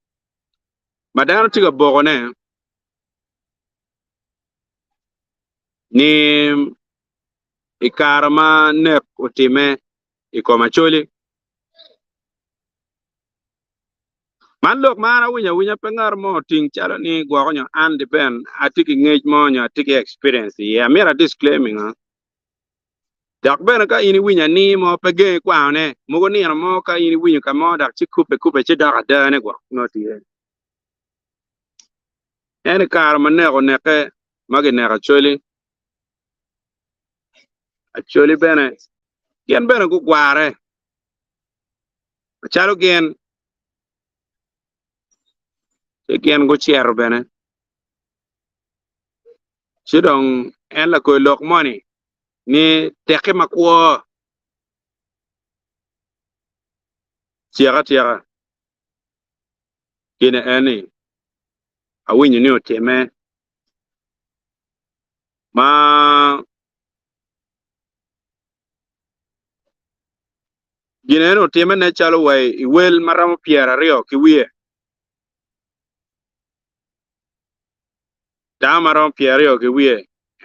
ma dano tye ka bokone ni i kare ma nek otimme i kom Acholi. Man lok ma an awinyo awinya pe ngat mo oting calo ni gwoko nyo an depend atye ki ngec mo nyo atye ki experience iye. Amyero a disclaiming ha. Dok bene ka in iwinyo ani mo pe gengi kwanone, mogo nino mo ka in iwinyo ka mo dok ci kubbe kubbe ci dok adane gwok nongo tye. En i kare ma nek oneke ma gineko Acholi, Acholi bene Gin bene gugware macalo gin, ci gin gucito bene. Ci dong en lakoi lok moni ni tekki makwo tyeka atyeka gine en ni awinyo ni otimme ma Gin eno otimme nen calo wa i wel ma romo 20 ki wiye. Dano ma romo 20 ki wiye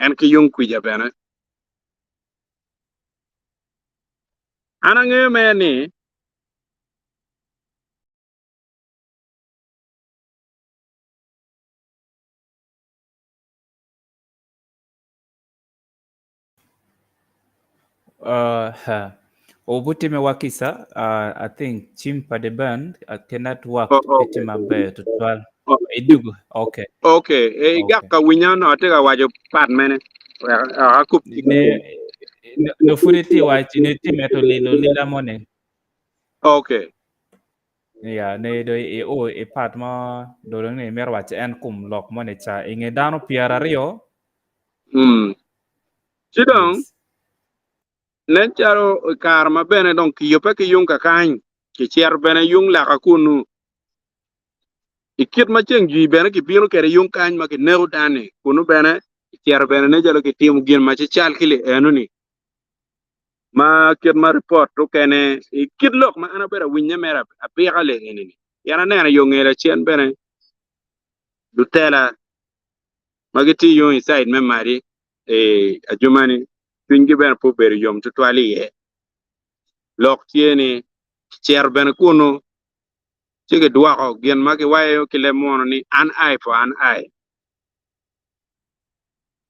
en ki yung kwica bene. An angeyo mere ni. Uh, ha. Obutime wa kisa, uh, I think cim pa the band uh, ke network Oh, pe tye okay. maber tutwal. Oh, Idugu, okay. okay. E, igak Okay. ka winya onongo atye ka waco pat mene. Wek ah, akub Ne, ne, ne pud itye wac, ne tye meto lilo lila moni. Okay. Ya, ne do i o i part mo do dong ni imito waco en kum lok moni ca i nge dano 20 Mm. Ci dong, Yes. nen calo i kare ma bene dong kiyubbe ki yung kakany, kicito bene yung laka kunnu. I kit ma ceng jwi bene kibino kwede yung kany ma kineko dano-ni, kunnu bene kicito bene nen calo kitimo gin ma cal ki li eno-ni. Ma kit ma ripot okene i kit lok ma an abedo awinnye mere apika li eni-ni, pien aneno i yo nge lacen bene lutela ma gitye yung i caid me Madi i Ajumani cwinygi bene pe obedo yom tutwal iye. Lok tye ni kicito bene kunnu ci gidwoko gin ma giwayo ki leb munu ni an eye for an eye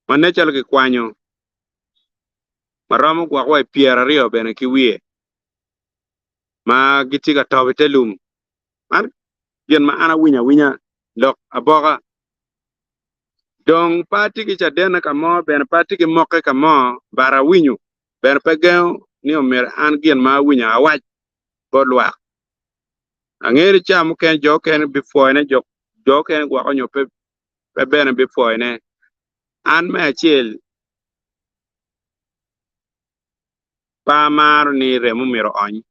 ma nen calo kikwanyo ma romo gwok wa i 20 bene ki wiye ma gitye ka tobo i te lum. Man gin ma an awinyo awinya lok aboka. Dong pe atye ki cadenne ka mo, bene pe atye ki mokke ka mo, but awinyo, bene pe gengo ni omyero an gin ma awinyo awac bot lwak. Angeyo ni ca mukene jo okene bipwoyone, jo okene gwoko nyo pe, pe bene bipwoyone. An me acel pe amaro ni remo myero oony.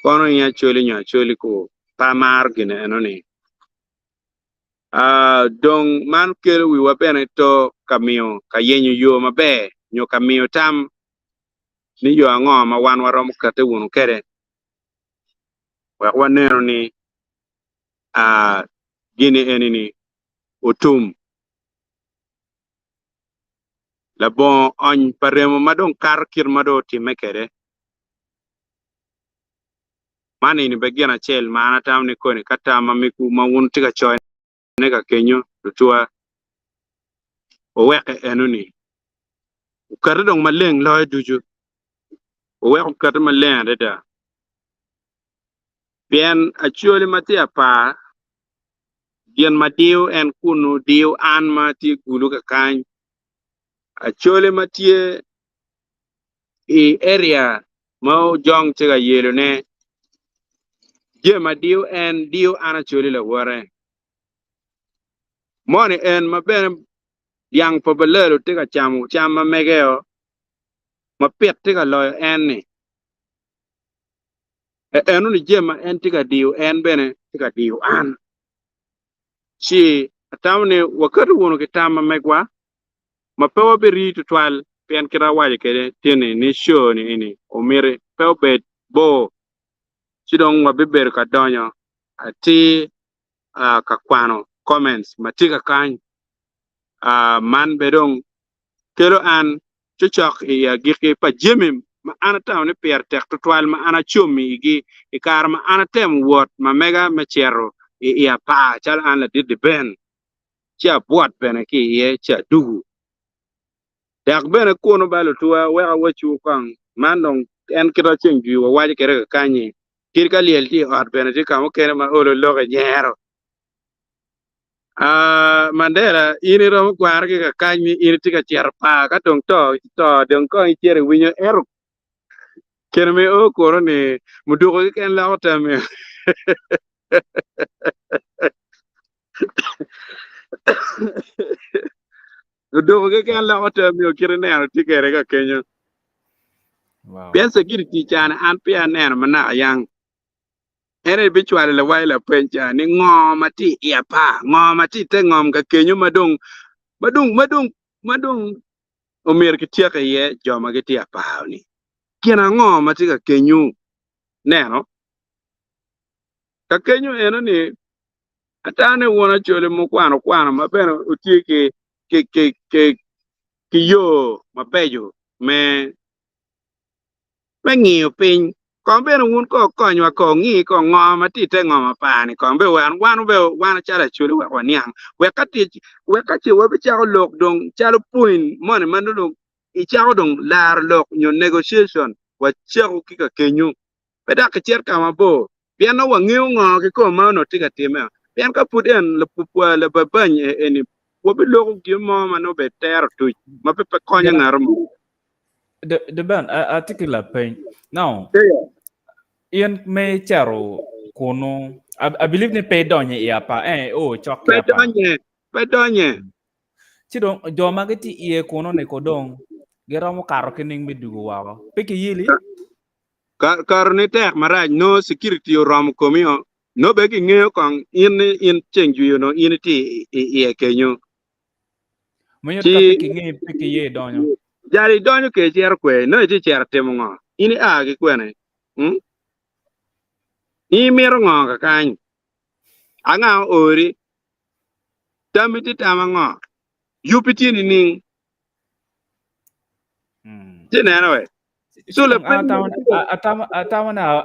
Kono in Acholi nyo Acholi ku, pe amaro gin eno-ni. Ah, dong man kelo wiwa bene to ka miyo ka yenyo yo maber nyo ka miyo tam ni yo ango ma wan waromo kete wunu kwede wek wanenu ni ah, gini eni-ni otum labongo ony pa remo ma dong kato kit ma dong otimme kwede. Man eni bene gin acel ma an atamo ni koni ka tam ma migwu ma wun wutye ka coyone ka kenyo lutuwa wuweke enoni okete dong maleng loyo ducu, wuwek okete maleng adada pien Acholi ma tye apar gin ma diyo en kunu diyo an ma atye Gulu kakany, Acholi ma tye i area ma Ojong tye ka yelone, jami ma diyo en diyo an Acholi lawote. Moni en ma bene dyang pa Balalo tye ka camo cam ma mege-o ma pit tye ka loyo en-ni. E enoni jami ma en tye ka diyo en bene tye ka diyo an. Ci atamo ni waketo wunu ki tam ma megwa ma pe wabirii tutwal pien kit awaco kwede tye-ni ni show ni eni omiti pe obed bor ci dong wabibedo ka donyo atir ka kwano comments ma tye kakany man bene dong kelo an cocok i agikki pa jami ma an atamo ni pire tek tutwal ma an acomi igi i kare ma an atemo wot ma mega me cito i apar calo an ladit Ben. ci abwot bene ki iye ci adugu. Dok bene kunu ba lutuwa wek awacciwu kong, man dong en kit ma ceng jwi wawaco kwede kakanyi, kit ka lyel tye i ot bene tye ka mukene ma olo lok inyero. Ah, Mandela, in iromo gwaro ki kakany ni in itye ka cito par, ka dong to, to dong kong icito iwinyo, ento. Kene me o kuro ni muduko keken loko tammi. Muduko keken loko tammi o kit ineno tye kede ka kenyo. Wow. Pien security cani an peya aneno ma naka yang. En aye bicwalo lawai lapeny ca ni ngo ma tye i apar, ngo ma tye i te ngom ka kenyo ma dong ma dong ma dong ma dong omyero kityek iye jo ma gitye apar-ni. Gin ango ma tye ka kenyo neno? Ka kenyo eno-ni, ata ni wun Acholi mukwano kwano ma bene wutye ki, ki, ki, ki, ki yo mabeco me, me ngiyo piny. Kong bene wun ko konywa ko ngi ko ngo ma tye i te ngom apar-ni kong bene wan, wan bene wan calo Acholi wek waniang. Wek ka tye, wek ka ce wabicako lok dong calo point moni ma nongo dong icako dong laro lok nyo negotiation wacako ki ka kenyo. Pe dok kicit ka mabor pien nongo wangeyo ngo kikome ma onongo tye ka timme. Pien ka pud en lababany eni wabiloko gin mo ma nongo bene tero tuc ma pe pe konyo ngat mo. The Ben, atye ki lapeny. Now, in me cito kunu, I believe ni pe idonyo i apa, eh, o cok ki Pe apa. donye, pe donye. Ci dong jo ma gitye iye kunu ni ko dong giromo kato ki ning me dugo woko. Pe kiyili? Kato ni tek marac, no security oromo komi o, no be gingeyo kong in ni in ceng jwiyo no in itye iye kenyo. Miyo ka pe kingeyi pe kiye idonyo. Jal idonyo ke icito kwe, nongo itye cito timo ngo? In ia ki kwene? Hmm? In imito ngo kakany? Anga oori? Tammi tye tam ango? Yubbi tye nining? Hmm. Ci neno we. So lapeny Atamo na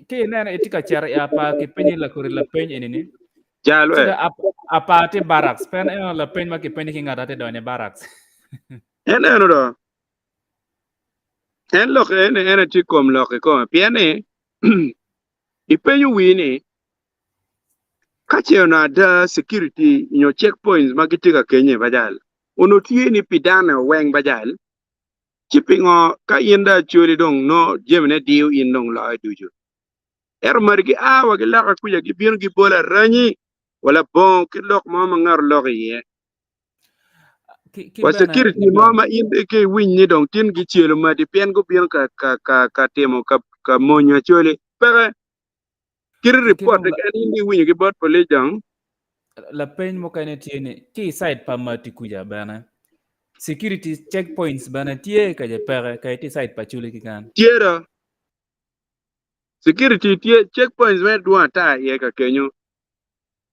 ki ineno itye ka cito i apa kipenyi lakodi lapeny eni ni. Jal we. Apa tye barracks. Pe en lapeny ma kipenyi ki ngat ate donyo i barracks. En eno do. En lok en en tye kom lok i kome pien ni ipenyo wii ni ka ce onongo ada security nyo checkpoints ma gitye ka kenye bajal onongo tye ni pi dano weng bajal Ci pingo ka in dong Acholi dong nongo jamine diyo in dong loyo ducu? Ento madi gia wa ki loka kuca gibino gibolo aranyi wa labongo kit lok mo ma ngato loko iye. Ki Wa bene security mo ma in ki iwiny ni dong tin gicelo madi pien gubino ka ka ka ka timo ka ka monyo Acholi. Peke. Kit ki report dong la- keken in iwinyo ki bot police dong. Lapeny mukene tye ni ki i side pa Mati kuca bene security checkpoints bene tye kace peke ka itye i side pa Acholi keken. Tye do. Security tye checkpoints mere dwong ata iye ka kenyo.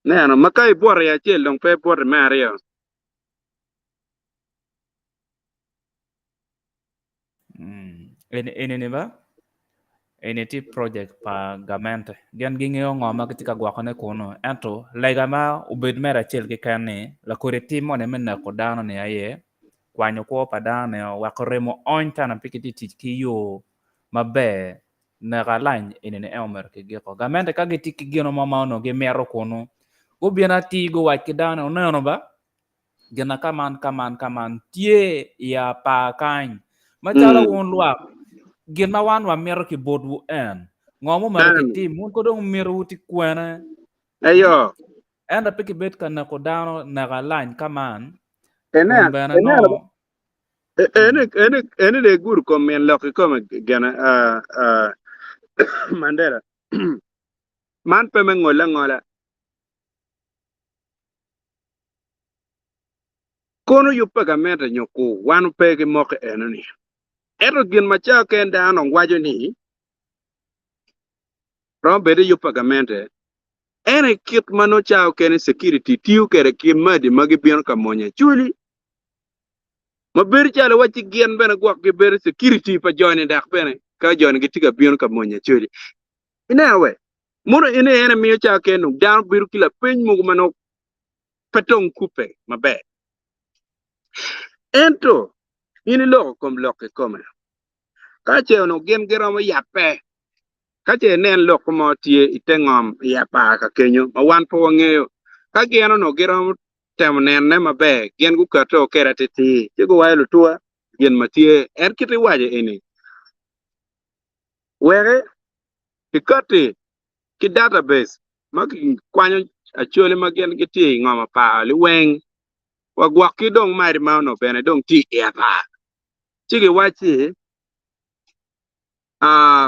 Neno ma ka ibwoto i acel dong pe ibwoto i me aryo. Eni eni ba eni tye project pa gamente gin gingeyo ngo ma gitye ka gwokone kunu ento lega ma obed mere acel keken ni lakodi tim moni me neko dano ni aye kwanyo kwo pa dano ni weko remo ony kana pe gitye ka tic ki yo maber neko alany eni ni en omyero kigiko gamente ka gitye ki gino mo ma onongo gimito kunu gubino atir guwac ki dano ni wuneno ba gina kaman kaman kaman tye i apar kany macalo Mm. wun lwak gin ma wan wamito ki botwu en ngo mumito En. kitim wun ko dong mitowu tye kwene Eyo. ento pe kibed ka neko dano neko alany kaman Ene, kun bene ene, nongo ene, ene, ene de gudo kom min lok kikome gene, ah, ah, Mandela. Man pe me ngole angola. Kono yub pa gamente nyo ku wan pe ki moko enoni. Ento gin ma ca ken dano dong waco ni romo bedo yub pa gamente en aye kit ma nongo ca okene security tiyo kwede ki madi ma gibino ka monyo acholi ma bedo calo wacci gin bene gwok gibedo security pa joni dok bene ka joni gitye ka bino ka monyo acholi. Ineno we? Mono en aye en miyo ca okene dong dano bedo ki lapeny mogo ma nongo pe tong kubbe maber. Ento in iloko kom lok kikome. Ka ce onongo gin giromo yabbe, ka ce inen lok mo tye i te ngom i apar ka kenyo ma wan pe wangeyo, ka gin onongo giromo temo nene maber, gin guketo kede atitir ci guwaco lutuwa gin ma tye. En kit iwaco eni. Weke kikatti ki database ma kikwanyo Acholi ma gin gitye i ngom apar liweng wa gwok ki dong madi ma onongo bene dong tye i apar ci giwacci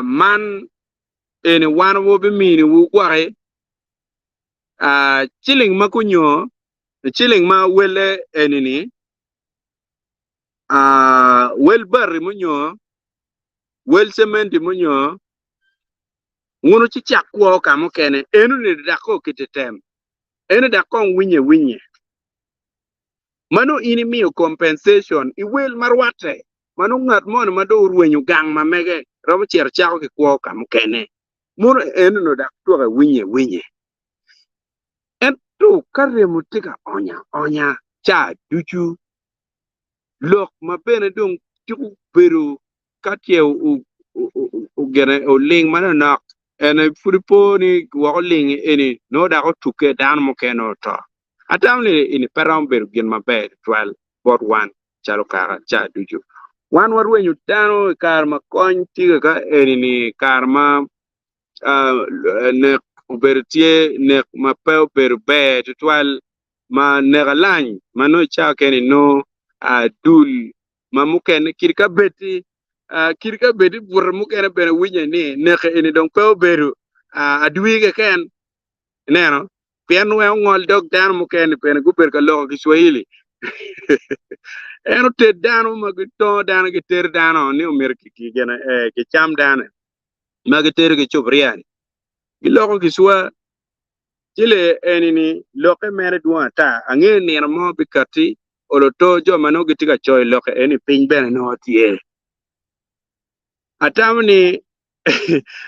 man eni wan wabiminiwu gwoki ciling ma kunyo ciling ma welle eni-ni wel bati munyo wel cementi munyo wun wucicak kwo ka mukene enoni dok kong kiti tem eno dok kong winye winye ma nongo in imiyo compensation i wel ma rwatte ma nongo ngat moni ma dong orwenyo gang ma mege romo cito cako ki kwo ka mukene mono enoni dok twoke winye winye ento ka remo tye ka onya onya ca ducu lok ma bene dong tyeko bedo ka tye ogene oling manonok en pud ipo ni woko oling eni nongo dok otukke dano mukene oto. Atamo ni eni pe romo bedo gin maber tutwal bot wan calo kaka ca ducu. Wan warwenyo dano i kare ma kony tye ka eni ni kare ma nek obedo tye nek ma pe obedo ber tutwal ma nek alany ma nongo i cawa kene inongo dul ma mukene kadi ka bed-di kadi ka bed-di bute mukene bene winye ni neke eni dong pe obedo adwi keken ineno pien wek ongol dog dano mukene bene gubedo ka loko Kiswahili en oted dano ma gitongo dano gitero dano ni omyero kicam dano ma gitedo ki cupuria-ni giloko Kiswa Ci lee eni-ni lokke mere dwong ata, angeyo nino mo bikatti olo to jo ma nongo gitye ka coyo lokke eni piny bene nongo tye. Atamo ni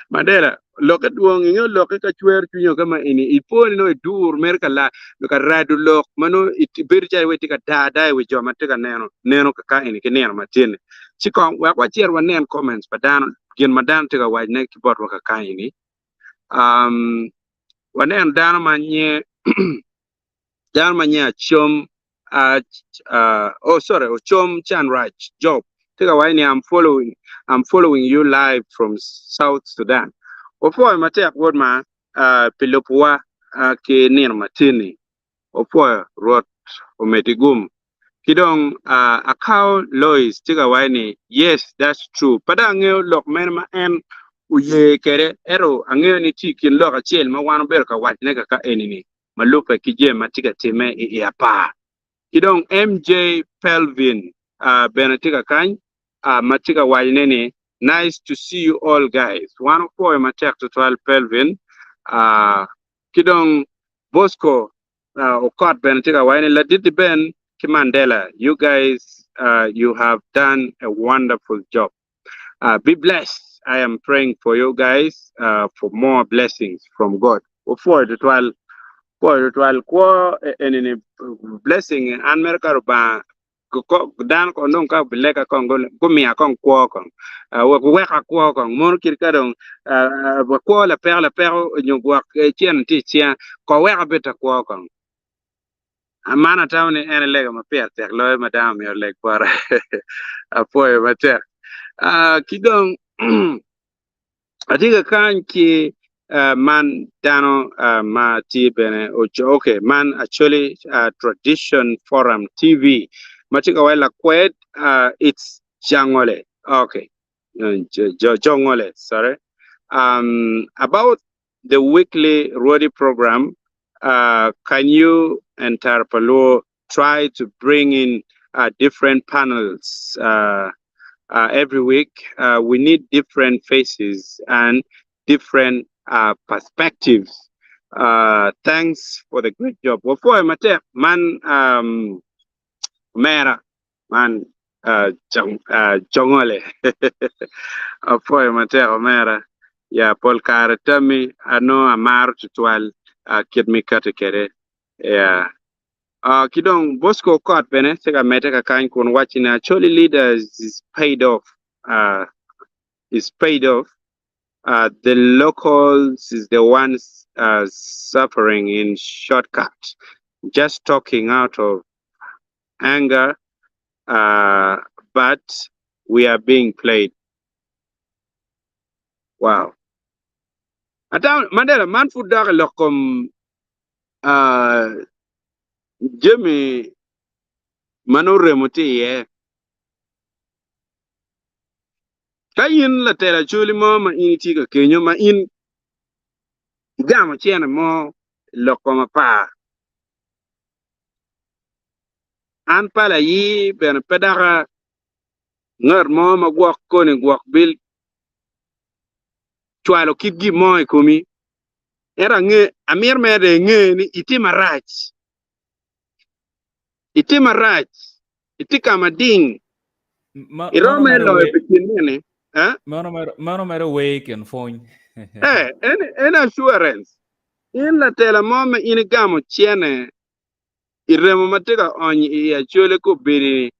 Mandela lokke dwong, ingeyo lokke ka cwero cwinyi ka ma eni ipo ni nongo idur mere ka ka rado lok ma nongo bedo calo iwaci itye ka daa ada i wi jo ma tye ka neno neno kaka eni ki nino ma tye-ni. Ci kong wek wacit wanen comments pa dano, gin ma dano tye ka wacone ki botwa kaka eni. Um, waneno dano ma nye dano ma nye Acom uh, uh, oh sorry Ocom Chanraj Job tye ka waco ni I'm following you live from South Sudan. Wapwoyo matek wod ma uh, pi lubuwa uh, ki nino matin-ni. Opwoyo Rwot omedi gum. Ki dong Akao Lois tye ka waco ni yes that's true. Pe dong angeyo lok mene ma en oye kwede ento angeyo ni tye i kin lok acel ma wan wabedo ka wacone kaka eni-ni ma lubbe ki jami ma tye ka timme i i apar. Ki dong MJ Pelvin bene tye ka kany ma tye ka wacone ni nice to see you all guys. Wan opwoyo matek tutwal Pelvin. Ki dong Bosco Okot bene tye ka waco ni Laditi Ben ki Mandela you guys you have done a wonderful job be blessed I am praying for you guys for more blessings from God. Wapwoyo tutwal pwoyo tutwal kwo eni ni blessing an mere ka Rubanga dano kong dong ka obileka kong gumiya kong kwo kong wek guweka kwo kong mono kit ka dong kwo lapeko lapeko nyo gwok cen tye i cinga ko wek abed ta kwo kong man atamo ni en lega ma pire tek loyo ma dano myero oleg bote apwoyo matek ki dong Atye ka kany ki man dano ma tye bene ok man Acholi Tradition Forum TV ma tye ka waco lakwed it's Jangole ok Jongole sorry about the weekly Rwodi program can you and Tarpaluo try to bring in different panels every week we need different faces and different perspectives thanks for the great job wapwoyo matek man omera man jongole apwoyo matek omera ya pol kare tammi anongo amaro tutwal kit ma ikati kwede ya Ki dong Bosco Okot bene tye ka medde kakany kun wacci ni Acholi leaders is paid off is paid off the locals is the ones suffering in shortcut just talking out of anger but we are being played. Wow. Atamo Mandela man pud dok i lok kom jami ma nongo remo tye iye. Ka in latela acholi mo ma in itye ka kenyo ma in igamo cene mo i lok kom apar, an pala ayir bene pe daka ngat mo ma gwok koni gwok bil cwalo kit gin mo i komi. Ento ange, amito mere dong inge ni itye marac. Itye marac. Itye ka mading. Iromo mere loyo pi gin mene? Meno mere wer i kin pwony. Eh, en, en assurance. In latela mo ma in igamo cene i remo ma tye ka ony i Acholi kobedi-ni,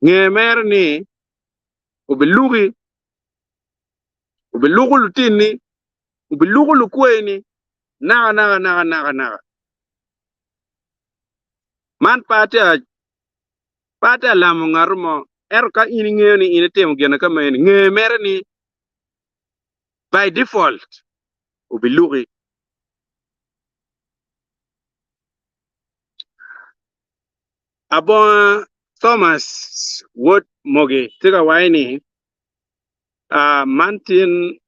nge mere ni obiluki, obiluko lutinni, obiluko lukweyini naka naka naka naka naka. Man pe atye ka pe atye ka lamo ngat mo, ento ka in ingeyo ni in itimo gin ka meno, nge mere ni by default obiluki. Abonga Thomas wod Mogi tye ka waco ni, Man tin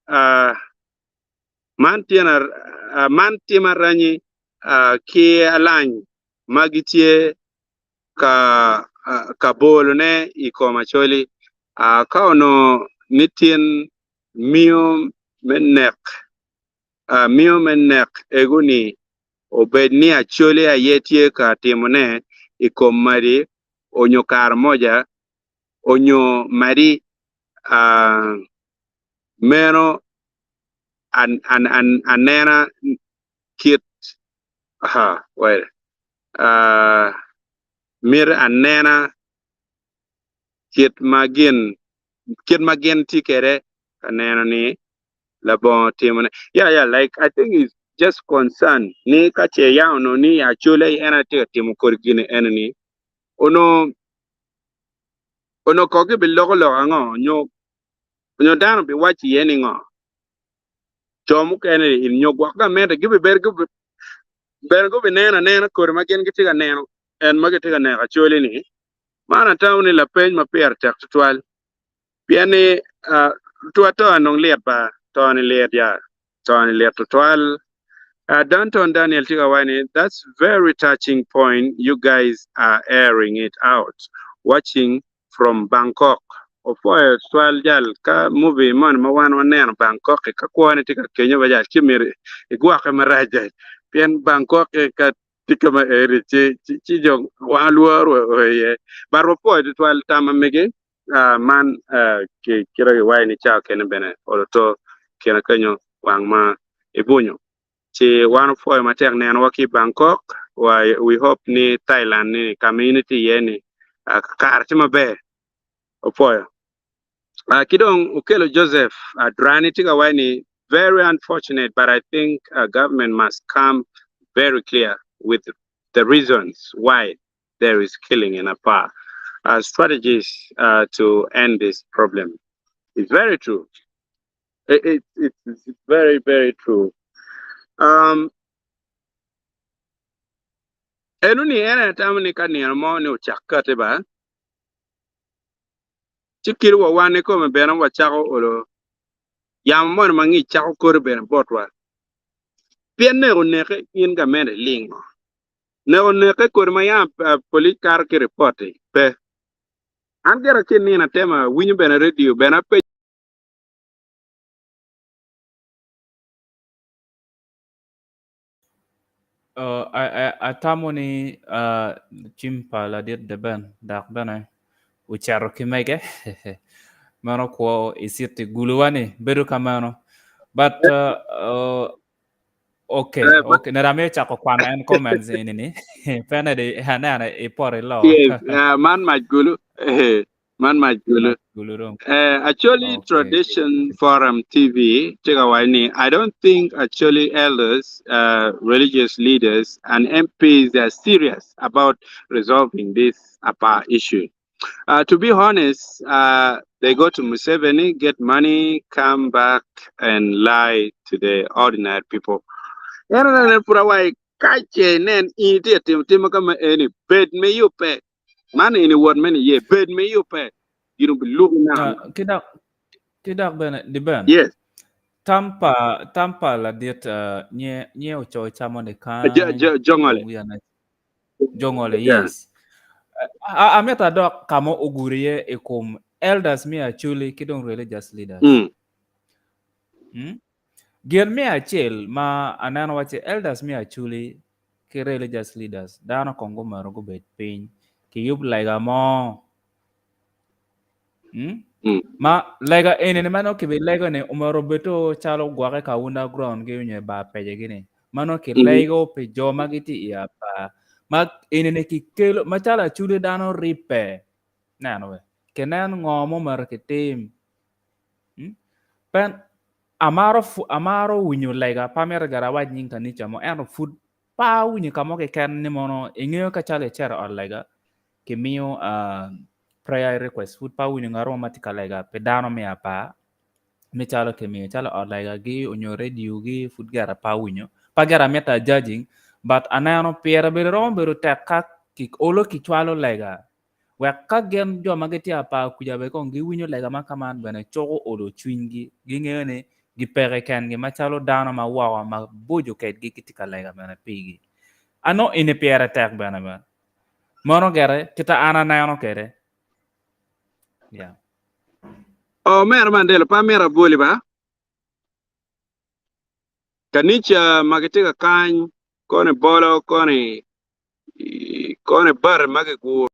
man tyen man tim aranyi ki alany ma gitye ka ka bolone i kom Acholi. Ka onongo ni tin miyo me nek miyo me nek ego-ni obed ni Acholi aye tye ka timone i kom Madi onyo Karamoja onyo Madi meno anena kit miti anena kit ma gin kit ma gin tye kwede ka neno ni labongo timone yeah yeah like I think is just concern ni ka ce ya onongo ni Acholi aye en aye tye ka timo kodi gini eni ni onongo onongo kong gibiloko lok ango nyo nyo dano biwaco iye ni ngo co mukene ni nyo gwok gamente gibibedo bene gubineno anena kodi ma gin gitye ka neno en ma gitye ka neko Acholi ni man atamo ni lapeny ma pire tek tutwal Pien ni twa to nong lit ba, to ni lit ya, to ni lit tutwal. Danton Daniel tye ka waco ni that's very touching point you guys are airing it out watching from Bangkok. Opwoyo tutwal jal ka movie moni ma wan waneno Bangkok-ki ka kwone tye ka kenyo ba jal ci myero igwoke marac jal pien Bangkok-ki ka tye ka ma eri ci ci jo wan lworo o iye. But wapwoyo tutwal tam ma megi. Man kite giwaco ni cawa kene bene olo to kine kenyo wang ma ibunyo. Ci wan opwoyo matek nenowa ki i Bangkok, we hope ni Thailand ni ka ma in itye iye ni kare tye maber. Opwoyo. Ki dong Okello Joseph Adrani tye ka waco ni very unfortunate but I think government must come very clear with the reasons why there is killing in Apar. Strategies to end this problem. It's very true. It, it, it's, it's very, very true. Um, eno ni en atamo ni ka nino mo ni ocak kati ba ci kit wa wan ikome bene wacako olo yamo moni ma ngic cako koti bene botwa pien neko neke in gamente lingo Neko neke kodi ma yam polic kato ki ripot-ti pe. An gira ki nino atema awinyo bene radio bene apenyo. Atamo ni cim pa ladit Deben dok bene ocito ki mege meno kwo i citi guluwa ni bedo ka meno but Okay, Eh, ma- okay. Nera miyo chako kwano en comments ini ni. Pene di anene i pori lo. Yes, man mac gulu. Eh, man mac gulu. Gulu dong. Acholi Okay. Tradition Forum TV tye ka waco ni I don't think Acholi elders, religious leaders and MPs are serious about resolving this Apar issue. To be honest, they go to Museveni, get money, come back and lie to the ordinary people. En onene pud awaci kace inen in itye ka timo tim ma ka ma eni, bed me yubbe. Man eni wot me niye, bed me yubbe. Gin obiluki naka naka. Ki dok ki dok bene Diben. Yes. Tam pa tam pa ladit nye nye ocoyo camo ni kany. Jongole. Jongole, yes. Amito adok ka ma ogudo iye i kom elders me Acholi ki dong religious leaders. Gin me acel ma aneno waci elders me Acholi ki religious leaders dano kong gumito gubed piny kiyub lega mo. Ma lega eni ni ma nongo kibilego ni omyero obed to calo gwoke ka underground gi onyo i bar pece gi ni ma nongo kilego pi jo ma gitye i apar ma eni ni kikelo macalo acholi dano ribbe neno we kinen ngo ma omyero kitim pen amaro amaro winyo lega pe amito gire awac nying kanica mo ento pud pe awinyo ka mo keken ni mono ingeyo ka calo icito i ot lega kimiyo prayer request pud pe awinyo ngat mo ma tye ka lega pi dano me apar me calo kimiyo calo ot legagi onyo radio gi pud gire pe awinyo pe gire amito a judging but aneno pire bene romo bedo tek ka olo kicwalo lega wek ka gin jo ma gitye apar kuca bene kong giwinyo lega ma kaman bene cuko olo cwinygi gingeyo ni gipeke kengi macalo dano ma woko maboco kedgi gitye ka lega bene pigi anongo eni pire tek bene bene Mono gire kita an aneno kede. Yeah. Omera Mandela pe amito aboli ba. Kanica ma gitye ka kany koni bolo koni koni bati ma giguro.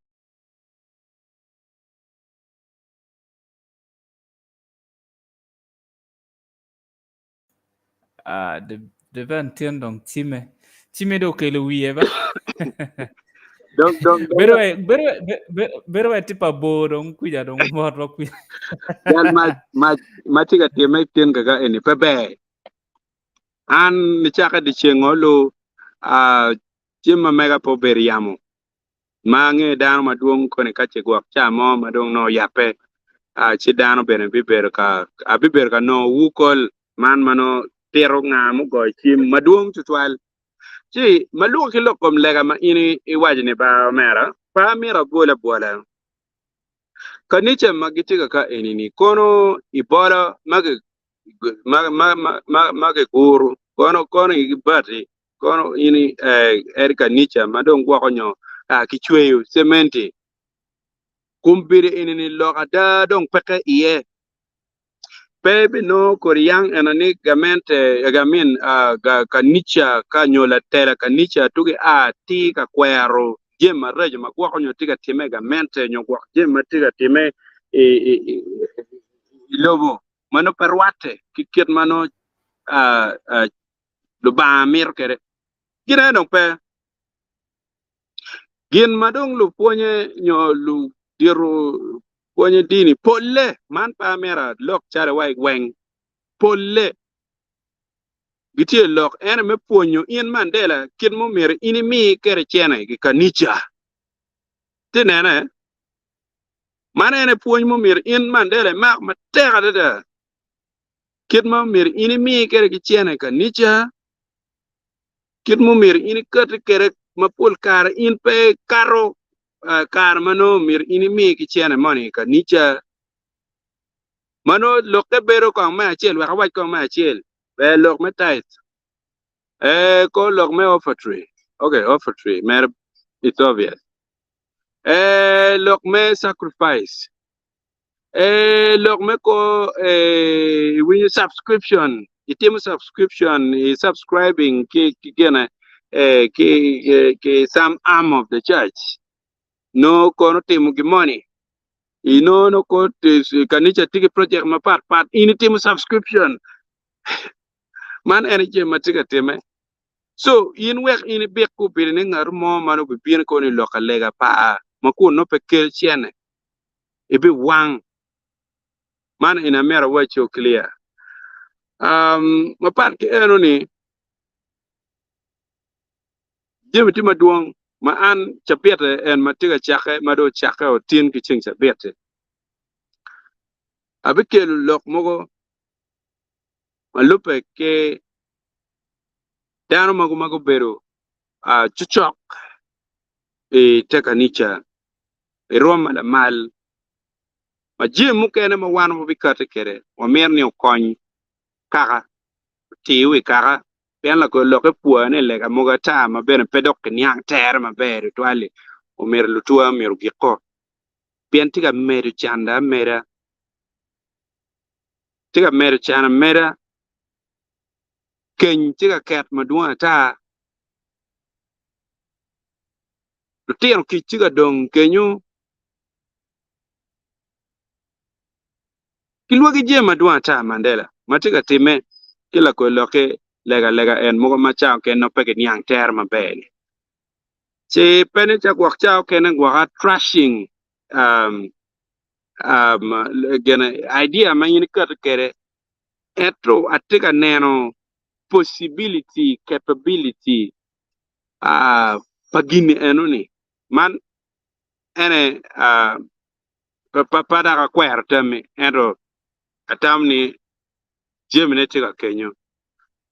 Ah, Devan tin dong cime. Cime dong okelo wiye ba. Dong dong dong. Bedo wai bedo bedo wai tye pa bor dong kwica dong mot wa kwica. Cal ma ma ma tye ka timme tin kaka eni pe ber. An nicake dyeceng olu ah cim ma mega pe obedo yamo. Ma ange dano madwong koni ka ce gwok ca mo ma dong nongo oyabbe, ci dano bene bibedo ka, abibedo ka nongo wu kol man ma nongo tito nga mugoyo cim madwong tutwal. Ci ma luko ki lok kom lega ma in iwaco ni ba omera, pe amito abol abwola. Kanica ma gitye ka ka eni-ni kono i bolo ma ma giguru kono kono i bati kono in eri kanica ma dong gwoko nyo kicweyo cementi kombeddi eni-ni lok ada dong peke iye. Pe ibinongo kodi yang eno ni gamente I mean kanica ka nyo latela kanica tugi a atir ka kwero jami maraco ma gwoko nyo tye ka timme i gamente nyo gwok jami ma tye ka timme i lobo ma nongo pe rwatte ki kit ma nongo Lubanga mito kwede. Gin aye dong pe. Gin ma dong lupwonye nyo ludito pwonye dini polle, man pe amito alok calo wa i weng, polle gitye i lok ene me pwonyo in Mandela kit ma omyero in imi kwede cene i kanica. Ti nene, man ene pwony ma omyero in Mandela imak matek adada. Kit ma omyero in imi kwede ki cene i kanica, kit ma omyero in ikati kwede ma pol kare in pe ikato kare ma nongo omyero in imi ki cene moni i kanica. Ma nongo lokke bedo kong me acel, wek awac kong me acel, ber lok me tithe, ee kor lok me offertory, okay offertory mere it's obvious, ee lok me sacrifice, Ee, lok me kor ee, iwinyo subscription, itimo subscription, i subscribing ki ki gine ee, ki ki ki some arm of the church. No kono timo gin moni. Ino no ko kanica tye ki project mapat pat, in itimo subscription. Man en aye jami ma tye ka timme. So in wek in ibik kubili ni ngat mo ma nongo bibino kono i lok alega pa ma kun nongo pe kel cene. ibiwang. Man eni amyero awacci clear. Um, mapat ki eno ni, jami tye madwong. Ma an cabit-te en ma tye ka cakke ma dong ocakke otin ki ceng cabit-ti, abikelo lok mogo ma lubbe ki dano mogo ma gubedo cocok i te kanica i rwom ma lamal ma jami mukene ma wan wabikati kwede wamito ni okony kaka, otir wi kaka pien lakor lokke pwone i lega mogo ata ma bene pe dok kiniang tere maber tutwal-li omyero lutwa myero ogikko pien tye ka medo canda ameda tye ka medo can ameda keny tye ka ket madwong ata lutino kic tye ka dong kenyo Ki lwagi jami madwong ata Mandela ma tye ka timme ki lakor lokke lega lega en mogo ma ca okene nongo pe giniang tere maber ni ci pe ni ca gwok ca okene gwoka trashing um, um, gene idea ma in iketo kwede ento atye ka neno possibility capability uh, pa gini eno ni man ene uh, Pe dok akwero tammi, ento atamo ni jamine tye ka kenyo.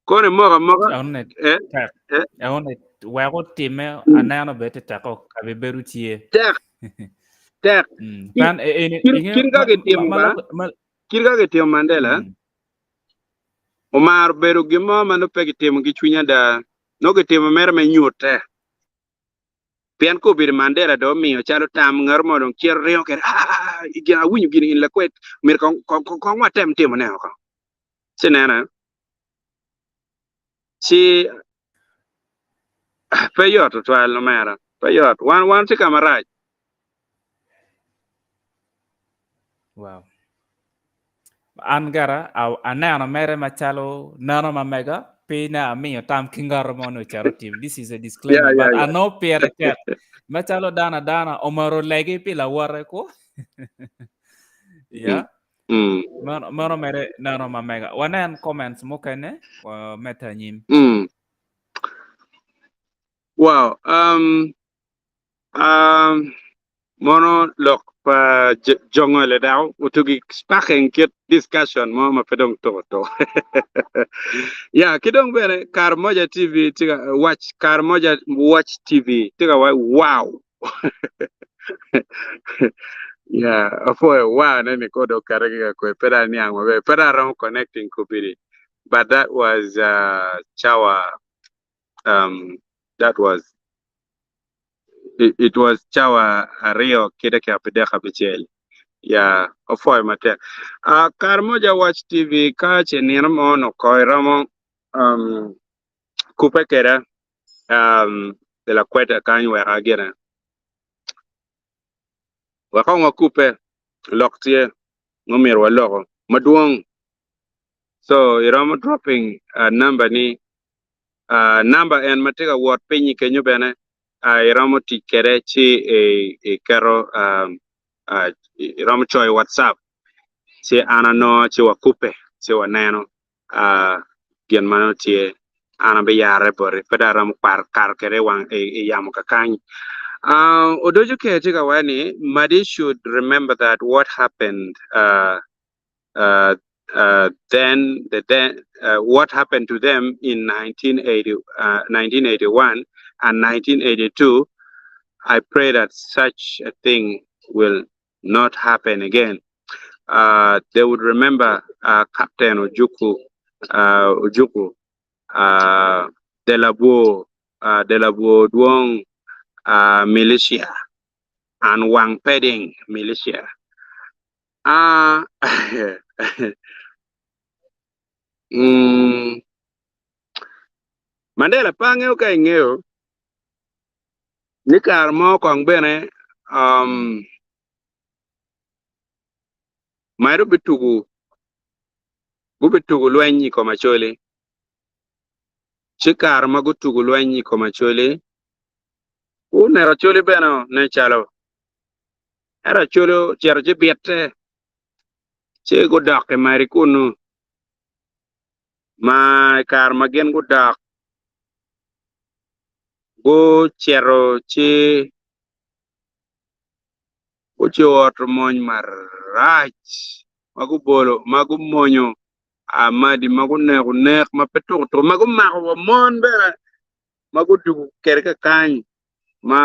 Kono imoko amoka, Enoni eh, tek. eh, Enoni wek otimme aneno bene te teko ka bibedo tye. tek, tek. Mm. Kit Kan e- eni kit inge kit ka ma gitimo ma ma ba, lok ma kit ka gitimo Mandela, mm. omaro bedo gin mo ma nongo pe gitimo ki cwiny ada, nongo gitimo mere me nyute. Pien ka obedo Mandela dong omiyo calo tam ngat mo dong cito ringo kede ah gin awinyo gin in lakwed myero kong kong kong watem timone oko. Ci nene ci pe yot tutwal omera pe yot wan wan tye ka marac. Wow. An gara aneno mere macalo neno ma mega pe na amiyo tam ki ngato mo ni ocito otim. This is a Yeah, disclaimer, yeah, but yeah. ano pire tek. Macalo dano adana omaro legi pi lawote ko. Yeah. Mm. Meno meno mere neno ma mega. Wanen comments mukene wa mete anyim. Mm. Wow. Um, um, Mono lok pa jo ngole dako otugi sparking kit discussion mo ma pe dong tuko tuko. Ya, ki dong bene Karamoja TV tye ka watch Karamoja Watch TV tye ka waco wow. Ya, apwoyo wow ne ni ko dong okete ki ka kwe pe dong aniang maber pe dong aromo connecting kubidi but that was uh, cawa um, that was it was cawa aryo ki dakika pidek abicel ya opwoyo matek uh, Karamoja Watch TV ka ce nino mo onongo ko iromo um, kupe keda um, i lakweta kany wek agine wek kong wakupe lok tye ma myero waloko madwong so iromo dropping uh, number ni Namba en ma tye ka wot piny-nyi kenyo bene iromo tic kwede ci iketo iromo coyo i WhatsApp ci an anongo ci wakubbe ci waneno gin ma nongo tye an abiyarre boti pe dong aromo kato kwede i yamo kakany. Odoco Ker tye ka waco ni Madi should remember that what happened uh, uh, then the then uh, what happened to them in 1980, uh, 1981 and 1982 I pray that such a thing will not happen again. Uh, they would remember uh, Captain Ojukwu, uh, Ojukwu, uh, Delabo, uh, Delabo Duong uh, militia and Wang Peding militia. Ah, mm, Mandela pe angeyo ka ingeyo ni kare mo kong bene um, Mado bitugo gubitugo lweny i kom Acholi. Ci kare ma gutugo lweny i kom Acholi, guneko Acholi bene nen calo Ento Acholi ocito ci bite, ci gudok i mari kunnu, ma i kare ma gin gudok, Gucito ci gucoto mony marac ma gubolo ma gumonyo Amadi ma guneko nek ma pe tuko tuko ma gumako wa mon bene ma gudugo kwede kakany ma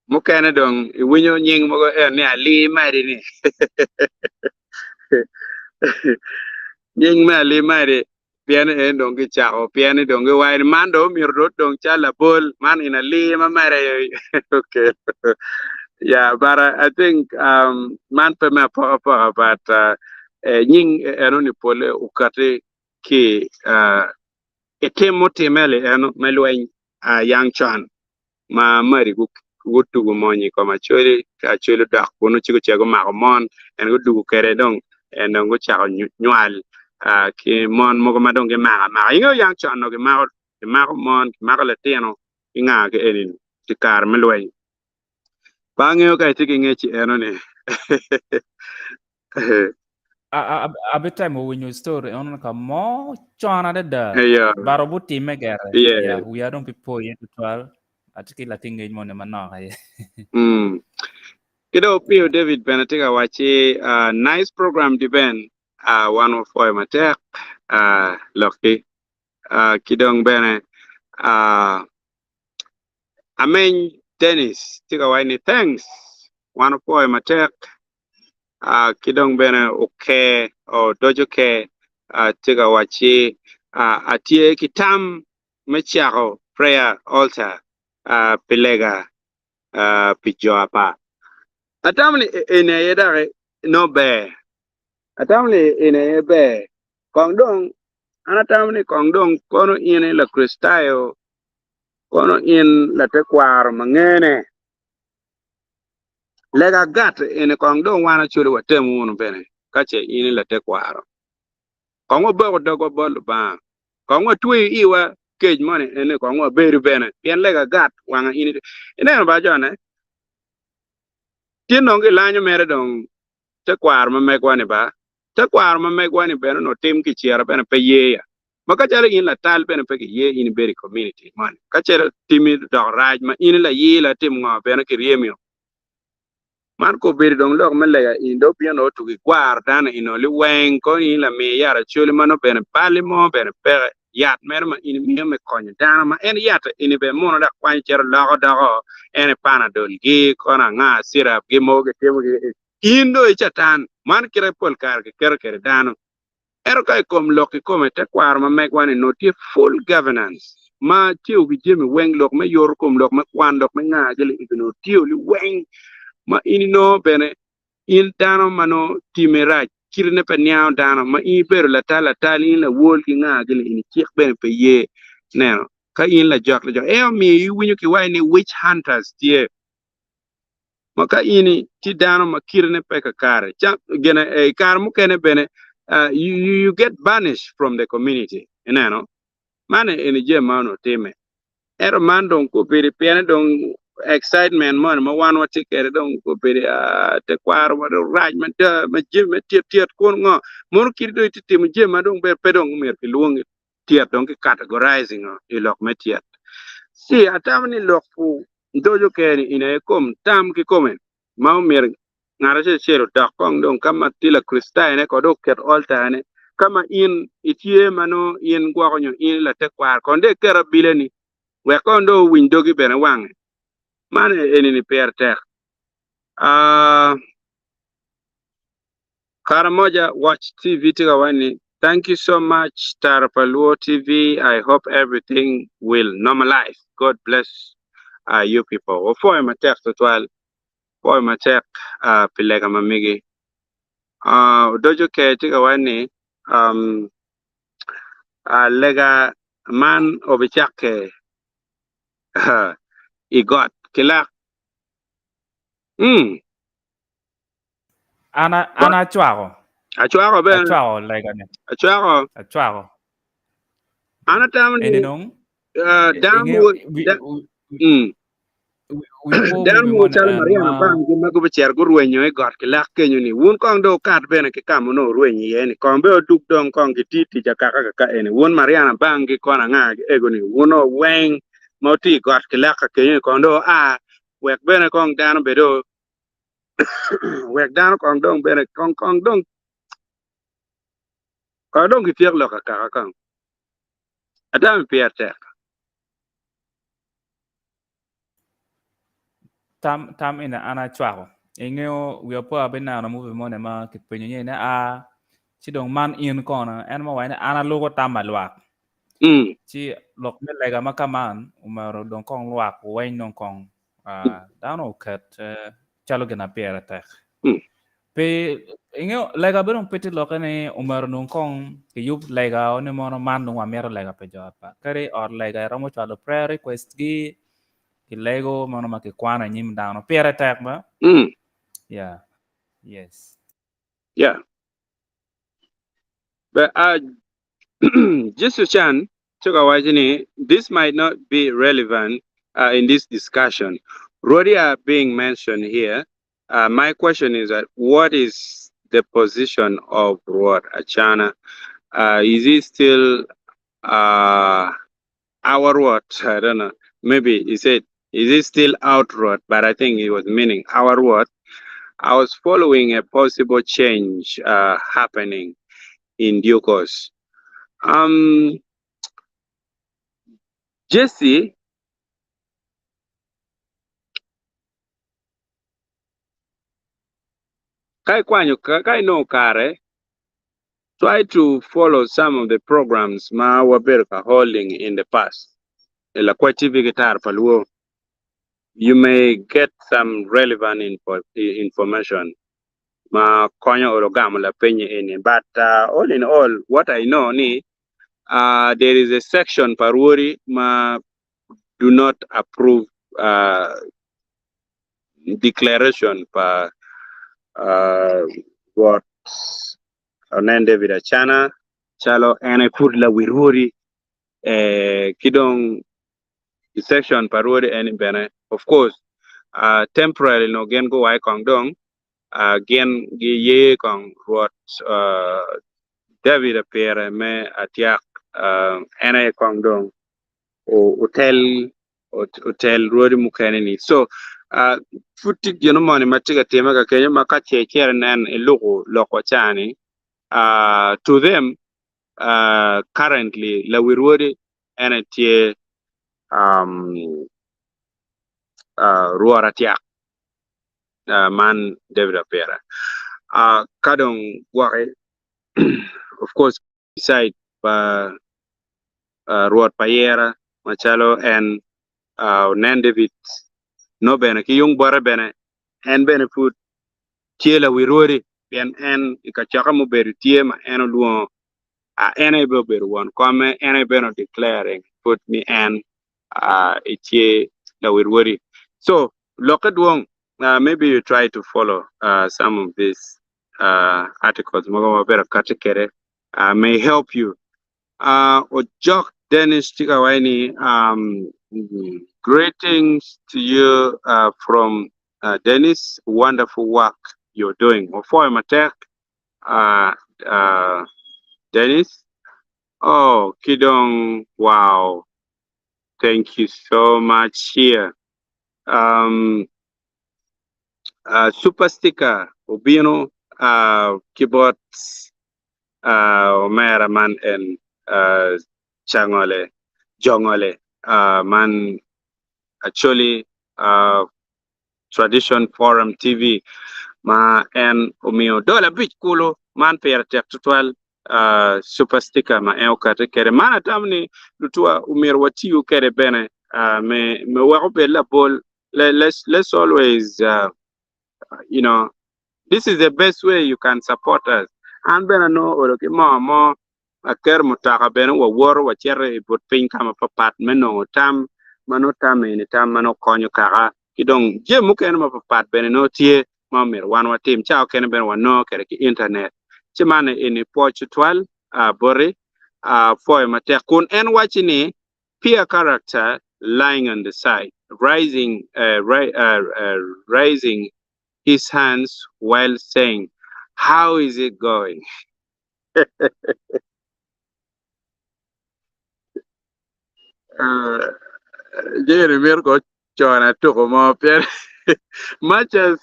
mukene dong iwinyo nying mogo en ni Ali Madi ni nying me Ali Madi pien en dong gicako pien ni dong giwaco ni man dong omyero dong odong calo labol man in Ali ma mere okay yeah but I, I think um, man pe me apokapoka but uh, eh, nying eno ni pole okati ki uh, i tim mutimme li eno me lweny uh, yang con ma Mari gutugo mony i kom Acholi, ka Acholi odok kunu ci gucito gumako mon, en gudugo kwede dong en dong gucako nywal ki mon mogo ma dong gimako amaka. Ingeyo yang con onongo gimako gimako mon, gimako litino ki nga ki eni i kare me lweny. Pe angeyo ka itye ki ngec i eno-ni. Abitemo winyo story eno ka mo con adada Eya. but obutimme gere Yeah. yeah, wiya dong pe po iye tutwal atye ki latin ngec moni manok aye. Mm. Ki dong Opio David bene tye ka wacci uh, nice program di ben uh, wan wapwoyo matek uh, lokki uh, ki dong bene uh, Ameny Dennis tye ka waco ni thanks wan wapwoyo matek uh, ki dong bene oke odoco ke uh, tye ka wacci uh, atye ki tam me cako prayer altar uh, pi lega uh, pi jo apa. Atamo ni eni aye doki no ber. Atamo ni eni aye ber. Kong dong an atamo ni kong dong kono in i Lakricitayo kono in latekwaro ma ngene. Lega gat eni kong dong wan Acholi watemu wunu bene ka ce in i latekwaro. Kong waboko dogwa bot Lubanga. Kong watweyo iwa kec moni eni kong wabedu bene pien lega gat wanga in ineno ba jone tin dong gilanyo mere dong tekwaro ma megwa ni ba tekwaro ma megwa ni bene onongo tim kicira bene pe ye ya ma ka calo in latal bene pe kiye in ibedo i community moni ka calo timi dok rac ma in layila tim ngo bene kiryemio man ko obedo dong lok me lega in dong obino dong otugo igwaro dano ino liweng kono in lami yat acholi ma nongo bene bali mo bene peke yat meno ma in imiyo me konyo dano ma en yat eni bene muno dok kwanyo cito loko doko en i panadol gi kono anga syrup gi mogo gitimo gi in dong i catan man kite pol kare kiketo kwede dano Ento ka i kom lok kikome, tekwaro ma megwa-ni nongo tye full governance ma tiyo ki jami weng, lok me yoto kom, lok me kwan, lok me nga ki libi nongo tiyo liweng ma in inongo bene in dano ma nongo time rac kite ne pe niango dano ma in ibedo latal latal in lawol ki nga ki li ini cik bene pe ye neno ka in lajok lajok en omiyo iwinyo ki waci ni witch hunters tye. Ma ka in tye dano ma kitene pe kakare, gine i kare mukene bene you, you get banished from the community. Ineno? Man eni jami ma onongo timme. Ento man dong kobedo piene dong excitement moni ma wan watye kwede dong kobedo tekwaro wa dong rac mada ma jami me tyet tyet kun ngo mono kiti dong itye timo jami ma dong pe dong omyero kilwongi tyet dong ki categorizing i lok me tyet. Ci atamo ni lok pu Ndoco keni in aye kom tam kikome ma omyero ngat acel acel odok kong dong ka ma tye Lakricitayo ne kong dong oket altar ne ka ma in itye ma nongo in gwoko nyo in latekwaro kong dong iket abila ni wek kong dong owiny dogi bene wange man eni ni pire tek. Uh, Karamoja Watch TV tye ka waco ni Thank you so much Tara pa Luo TV I hope everything will normalize God bless uh, you people. Wapwoyo matek tutwal. Pwoyo matek uh, pi lega ma migi. Uh, Odojo Ker tye ka waco ni um, uh, lega man obicakke uh, i got ki lak. Mm. An an acwako. Acwako bene. Acwako lega-ni. Acwako. Acwako. An atamo ni Eni dong uh, dano ingeyo mogo da, mm. Wi po Dano movie mogo moni calo en Mariana ma Bang gin ma gubicito gurwenyo i got ki lak kenyo ni, wun kong dong wukat bene ki ka ma onongo wurwenyo iye ni, kong bene wudug dong kong giti tic akaka kaka eni. Wun Mariana Bang gi kono anga gi ego ni, wun o weng ma wuti i got ki lak ka kenyo ni kong dong wua wek bene kong dano bedo wek dano kong dong bene kong kong dong kong dong gityek lok akaka kong. Atamo pire tek. Tam tam eni an acwako. Ingeyo wiya po abineno movie moni ma kipenyo nyen ni a ci dong man in kono en mo waco ni an aluko tam pa lwak. Mm. Ci lok me lega ma ka man omyero dong kong lwak weng dong kong dano oket calo gin ma pire tek. Mm. Pe ingeyo lega bene dong pe tye lokke ni omyero dong kong kiyub lega ni mono man dong wamito lega pi jo ot kadi i ot lega iromo cwalo prayer request gi kilego mono ma kikwano i nyim dano pire tek ba Mm. yeah yes Yeah. But Jesus Chan took a ni, this might not be relevant in this discussion. Rhodia being mentioned here. My question is that what is the position of Rwot Acana? Is he still our Rwot? I don't know. Maybe he said, is he still out Rwot? But I think he was meaning our Rwot. I was following a possible change happening in due course. Jesse, ka ikwanyo ka inongo kare, try to follow some of the programs ma wabedo ka holding in the past. I Lakwac TV ki Tara pa Luo, you may get some relevant info, information ma konyo olo gamo lapeny eni. But all in all, what I know ni there is a section pa Rwodi ma do not approve declaration pa Rwot Onen David Acana calo en aye pud lawi Rwodi ki dong i section pa Rwodi eni bene of course temporarily nongo gin guwaco kong dong gin giye kong Rwot David Apire me Atyak en aye kong dong otel otel rwodi mukene ni so pud tye gino moni ma tye ka time ka kenyo ma ka ce icito inen iluko lok wa ca ni to them currently lawi rwodi en aye tye rwot atyak man David Apira ka dong gwoki of course beside pa Rwot pa Yera macalo en onen David nongo bene ki yung bote bene en bene pud tye lawi rwodi pien en i kacokke mubedo tye ma en olwongo en aye bene obedo won komme en aye bene o-declaring pud ni en etye lawi rwodi so lokke dwong maybe you try to follow some of these articles mogo ma bedo kati kwede may help you. Ojok Dennis tye ka waco ni greetings to you from Dennis wonderful work you're doing. Wapwoyo matek Dennis. Oh ki dong wow thank you so much here. Um, super sticker obino ki bot omera man en Cangole Jongole man Acholi Tradition Forum TV ma en omiyo dola 5 kulu man pire tek tutwal super sticker ma en okati kede man atamo ni lutua omyero watiyo kede bene me wek obed labol. Let's always this is the best way you can support us. An bene anongo olo ki moo mo aketo mutoka bene wawoto wacito i but piny ka mapapat me nongo tam ma nongo tam eni tam ma nongo konyo kaka ki dong jami mukene mapapat bene nongo tye ma omyero wan watim ca okene bene wanongo kwede ki internet ci man eni pwoc tutwal boti pwoyo matek kun en wacci ni peer character lying on the side. raising uh, ri- uh, uh, raising his hands while saying, "How is it going?" Uh, Jerry myero ko cona tuko mo pien much as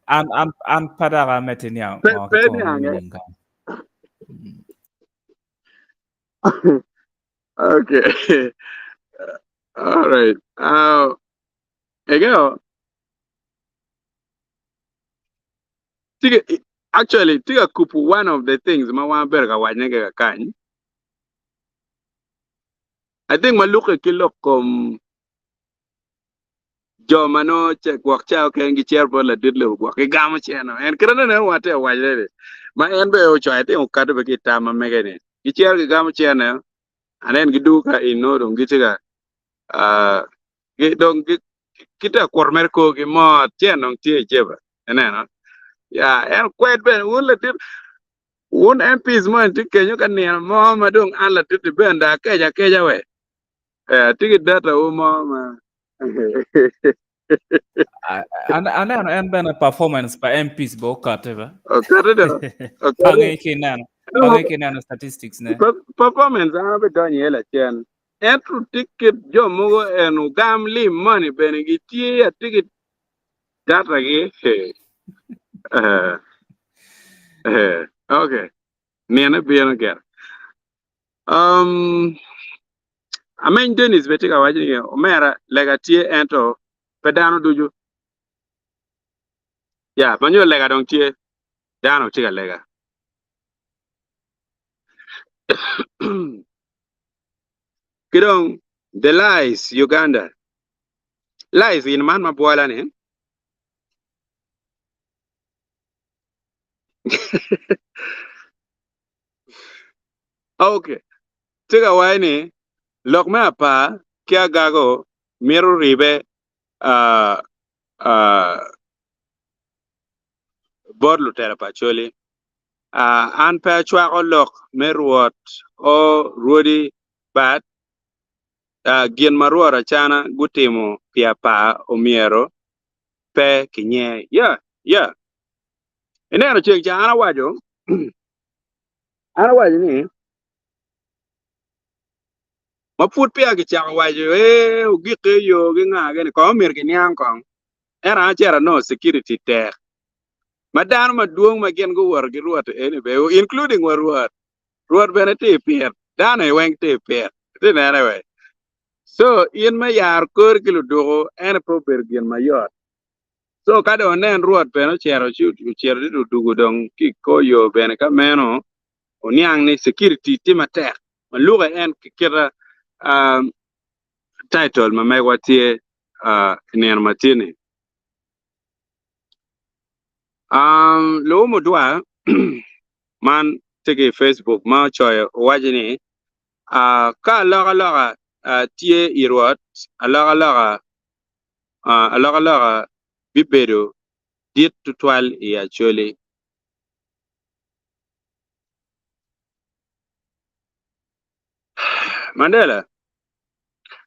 An an an pe dok amedde niang pe ngo pe kikome niange. meaning kany. Okay. All right. Ego, tiga, actually, tiga kupu one of the things ma wan bedo ka wacne ki kakany. I think ma lukke ki lok kom jo ma nongo ce gwok ca okene gicito bot ladit lobo gwok gigamo ceno. En kite nene wan tye ka wacone ni ma en bene ocoyo I think okato bene ki i tam ma mege ni gicito gigamo cene anen gidugo ka in nongo dong gitye ka ah, gi dong gi gitye ka kuto mere korgi mot cen dong tye i jeba ineno ya en kwed bene wun ladit wun MPs moni tye kenyo ka nino mo ma dong an ladit-ti bene dong akeco akeca we Eh, atye ki data wu mo ma Aneno en bene performance pa MPs be okate ba. Okate do. Okate. Pange ki neno. Pange ki neno statistics ne. Performance an abidonyo iye lacen. Ento tye kit jo mogo en ogam lim moni bene gitye atye ki data gi. Eh, eh, okay. Nine bino gire. Um, Ameny Dennis bene tye ka waco ni omera lega tye ento pe dano ducu. Ya, ma nyo lega dong tye, dano tye ka lega. Ki dong the lies Uganda. Lies in man ma bwola ni. Okay. Tye ka waco ni lok me apar ki agago mito ribe uh, uh, bot lutela pa Acholi. Uh, an pe acwako lok me rwot o rwodi but uh, gin ma rwot Acana gutimo pi apar omyero pe kinyer. Yeah, yeah. Ineno ceng ca an awaco an awaco ni ma pud peya kicako waco ee ogikke yo gi nga gini kong omyero giniang kong ento an acito anongo security tek ma dano madwong ma gin guwoto ki rwot eni be including wa rwot rwot bene tye i pit dano i weng tye i pit iti nene we so in me yaro kori ki luduku ene pe obedo gin mayot So ka dong onen Rwot bene ocito ci ocito ci odugo dong ki i kor yo bene ka meno oniang ni security tye matek ma luke en ki kita um, title ma megwa tye uh, i nino ma tye ni. Um, luwo mudwa man tye ki i Facebook ma ocoyo owaco ni uh, ka alokaloka uh, tye i Rwot alokaloka Alokaloka bibedo dit tutwal i Acholi. Mandela,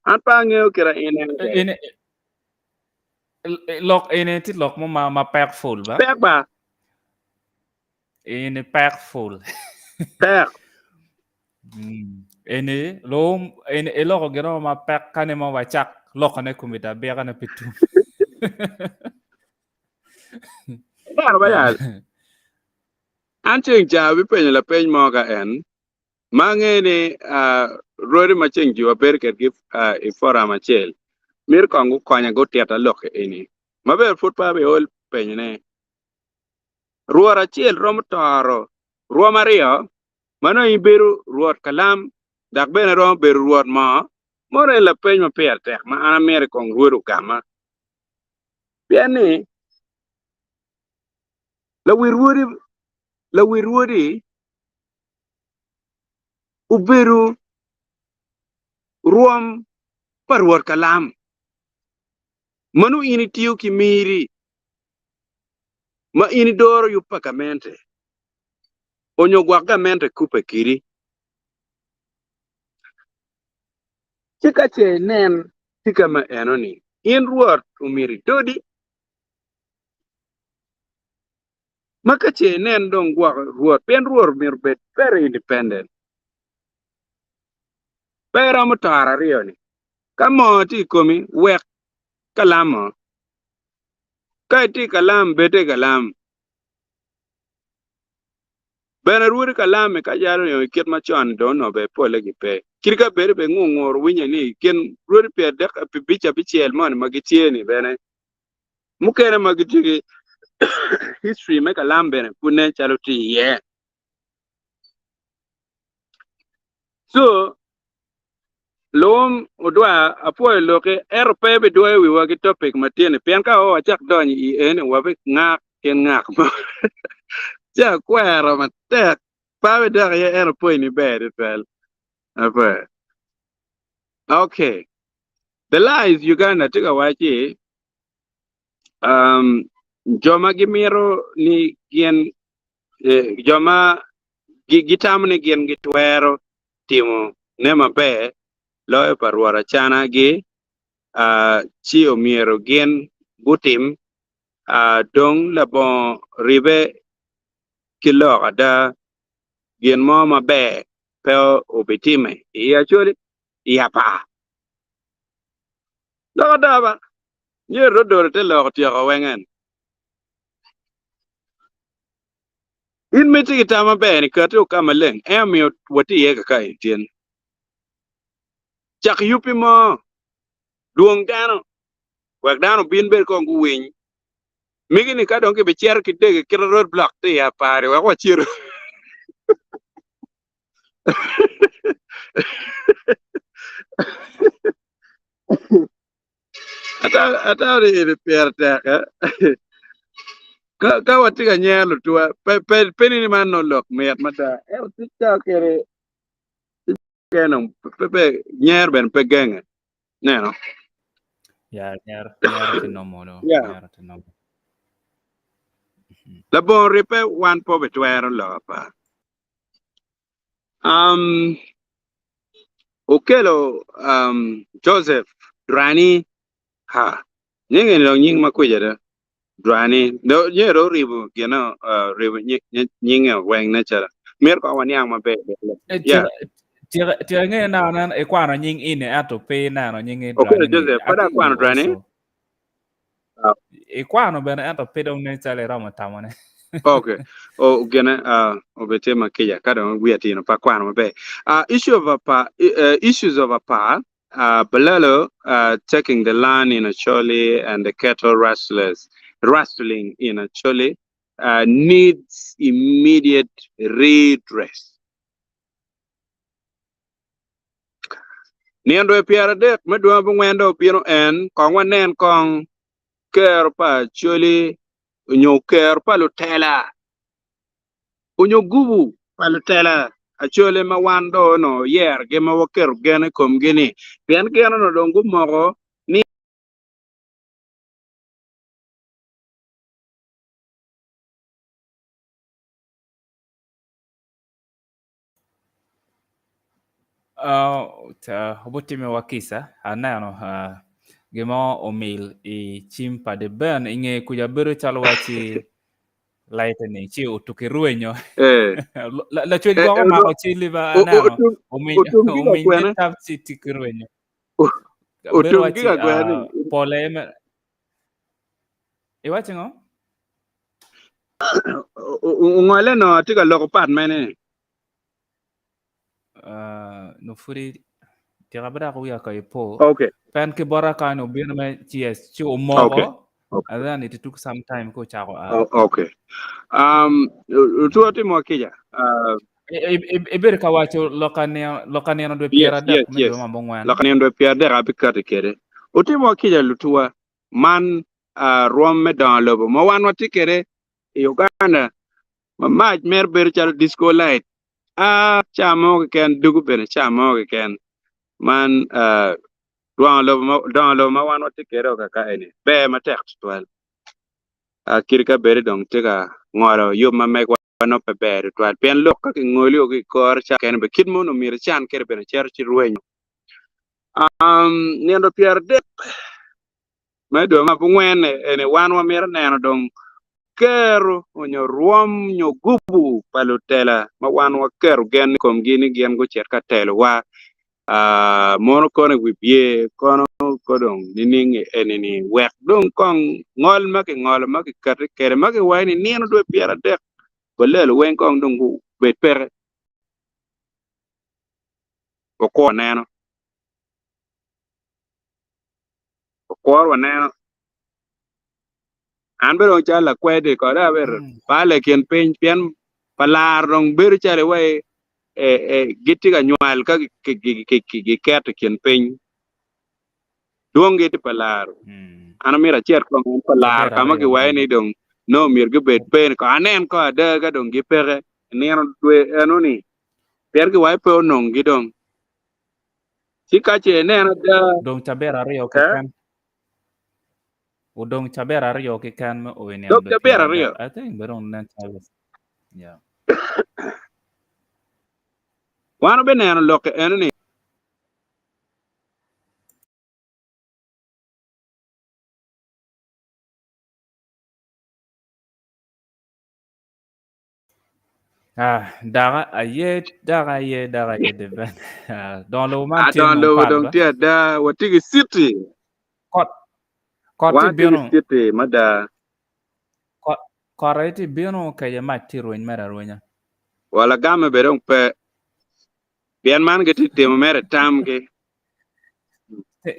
An pe angeyo kit a ineno kwede. Lok eni tye lok mo ma pek ful ba? Pek ba. Eni pek ful. Pek. Eni lum eni iloko gin mo ma pek kani mo wacak lokone komiti abika-ni pi tum. Ineno ba yal? An ceng ca abipenyo lapeny mo ka en ma angeyo ni rwodi ma ceng ji wabedo kedgi i forum acel myero kong gukonya gutita lok eni maber pud pe abiol penyone. Rwot acel romo toro rwom aryo ma nongo ibedo rwot kalam dok bene romo bedo rwot moo, mono en lapeny ma pire tek ma an amito i kong rwod ogama. Pien ni lawi rwodi lawi rwodi obedo rwom pa rwot kalam ma nongo in itiyo ki miri ma in idoro yub pa gamente. Onyo gwok gamente kubbe kidi. Ci ka ce inen Tye ka ma eno-ni, in Rwot omyero idodi, ma ka ce inen dong gwok Rwot, pien Rwot myero obed very independent. Pe iromo toro aryo-ni. Ka moo tye i komi, wek kalam-mo. Ka itye i kalam, bed i kalam. Bene rwodi kalam-mi ka calo nyo i kit macon dong onongo bene polle gipe. Kit ka bedo bene ngungur winyo ni i kin rwodi pyerdek abic abicel moni ma gitye-ni bene mukene ma gitye ki history me kalam bene pud nen calo tye iye. So, Luwum odwa apwoyo loki ento pe ibidwoyo wiwa ki topic ma tye ni pien ka o wacak donyo i eni wabi ngak kin ngak mo ci akwero matek pe abidok iye ento pwoyi ni ber tutwal ape ok the lies Uganda tye ka waci um, jo ma gimito ni gin eh, jo ma gitamo ni gin gitwero timo ne maber loyo pa Rwot Acana gi, ci omyero gin gutim dong labongo ribe ki lok ada, gin mo maber pe obitime i Acholi i apar. Lok ada ba, myero dong odolo te lok otyeko weng en. In ma itye ki tam maber ni kati o ka maleng, en omiyo watye iye kaka i tyen. Cak yubbi mo, dwong dano, wek dano obin bed kong guwiny. Migi ni ka dong kibicito ki dege kita road block tye i apar-ri wek wacitu. Atamo ni eni pire tek eh? Ka, ka watye ka nyero lutuwa, pe, pe, pe ni man nongo lok mit mada. Ento tic ka kede kene pe, pe, nyero bene pe genge. Neno. Ya, nyero, nyero tye normal. oh, Yeah. Nyero tye normal. Labongo ribbe wan pe obitwero lok apar. Um, okelo um, Joseph Drani, ha, nyinge ni dong nying ma kwica do, Drani, do nyinge do oribo gino, uh, ribo nyinge weng ne calo, myero kong waniang maber. Eh, Yeah. Tika tika ingeyo nano nen ikwano nying ini ento pe ineno nyingi Okelo Drani ni. Joseph, I pe dong think akwano you Drani. also. Ikwano bene ento pe dong nen calo iromo tamone. Okay. O gene uh, obete ma kica ka dong wiya tino pa kwano maber. Issue of apa, issues of apa, Balalo taking the land in Acholi and the cattle rustlers rustling in Acholi needs immediate redress. Nino dwe 30 me dwe abongwen dong obino en, kong wanen kong kero pa Acholi onyo kero pa lutela onyo gubu pa lutela Acholi ma wan dong onongo oyerogi ma waketo gen i komgi-ni, pien gin onongo dong gumoko ni. Obutimiwa kica, aneno gin mo omil i cim pa The Ben i nge kuca bedo calo waci lightning ci otuki rwenyo. Lacwec gwok omako cili ba aneno ominy te tap ci tuki rwenyo. Bedo waci pole me Iwaci ngo? Ongole no tye ka loko pat mene ni? Uh, no pudi tika bada ko wiya ka ipo. Okay. Pen ki bota kany obino me CS ci omoko. Okay. Okay. And then it took some time ko chako a. Oh, okay. Um, tuwa timo kica. Ibedo ka waco loka nino loka nino dwe Yes, 30 yes, me dwe yes. ma bongwen. Loka nino dwe 30 abikati kede. Otimo kica lutuwa man uh, rwom me dongo lobo ma wan watye kede i Uganda ma mac mere bedo calo disco light a ca mo keken dugo bene ca mo keken man uh, dwongo lobo ma dongo lobo ma wan watye kede o kaka eni ber matek tutwal uh, kit ka bedi dong tye ka ngolo yub ma megwa nongo pe ber tutwal pien lok ka kingoli o ki i kore ca kene bene kit ma onongo myero ican kede bene cito ci rwenyo. Um, nino 30 me dwe ma abongwen eni wan wamito neno dong kero onyo rwom nyo gubu pa lutela ma wan waketo gen i komgi ni gin gucit ka telowa. Ah, mono kono i wi bye kono ko dong nining eni ni wek dong kong ngol ma kingolo ma kikati kede ma kiwaco ni nino dwe 30 balelo weng kong dong gubed peke wakwor neno wakwor waneno an bene dong calo lakwed-di kode abedo bale i kin piny pien pa lar dong bedo calo iwaci gitye ka nywal ka giketo i kin piny dwonggi tye pa lar an amyero acit kong en pa lar ka ma giwaco ni dong nongo myero gubed pe ni kong anen kong ada ka dong gipeke i nino dwe eno-ni pien giwaco pe ononggi dong ci ka ce ineno ada Dong cabit aryo keken. Odong cabit aryo keken me o i nino Dong dwe cabit 30. aryo. I think be dong nen calo yeah. Wan wabineno lok eno ni. Ah, daka aye, daka aye, daka aye deben. Ah, dong lobo man tye Adon nong lobo pat dong ba. tye ada, watye ki city. Kot, kot tye Wan tye ki bino, city mada. kot, kot aye tye bino kece mac tye rweny mere arwenya. Wa lagame bene dong pe. Pien man gitye timo mere tamgi.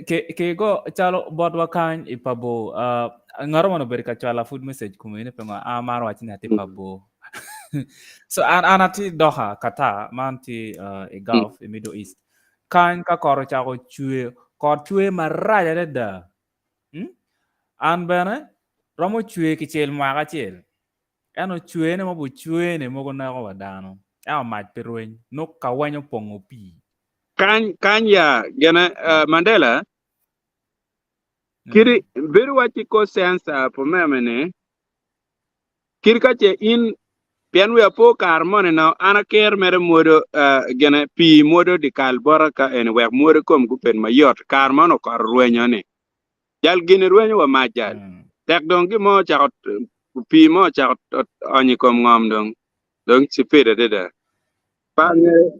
Ki, ki go calo botwa kany i pa bor, uh, ngato man obedo ka cwala food message kome ni pingo an amaro waco ni atye pa bor. So an, an atye Doha, Qatar, man tye uh, i Gulf, i Middle East. Kany ka kot ocako cwe, kot cwe marac adada. Hmm? An bene romo cwe kicel mwaka acel. Ento cwene ma bucwene mogo neko wa dano. Ento mac pe rweny, nongo ka weny opongo pii. Kany, kany ya, gene, uh, Mandela, kiri, bedo waci ko sensa po meme ni, kiri ka ce in, pien wiya po kare moni no, an aker mere mwodo, uh, gene, pii mwodo di kal bota ka eni, wek mwodo kom gubed mayot, kare moni okoto rwenyo ni. Jal gini rwenyo wa mac jal. Tek dong gin mo ocako, pii mo ocako onyo i kom ngom dong, dong cipid adada. Pe angeyo.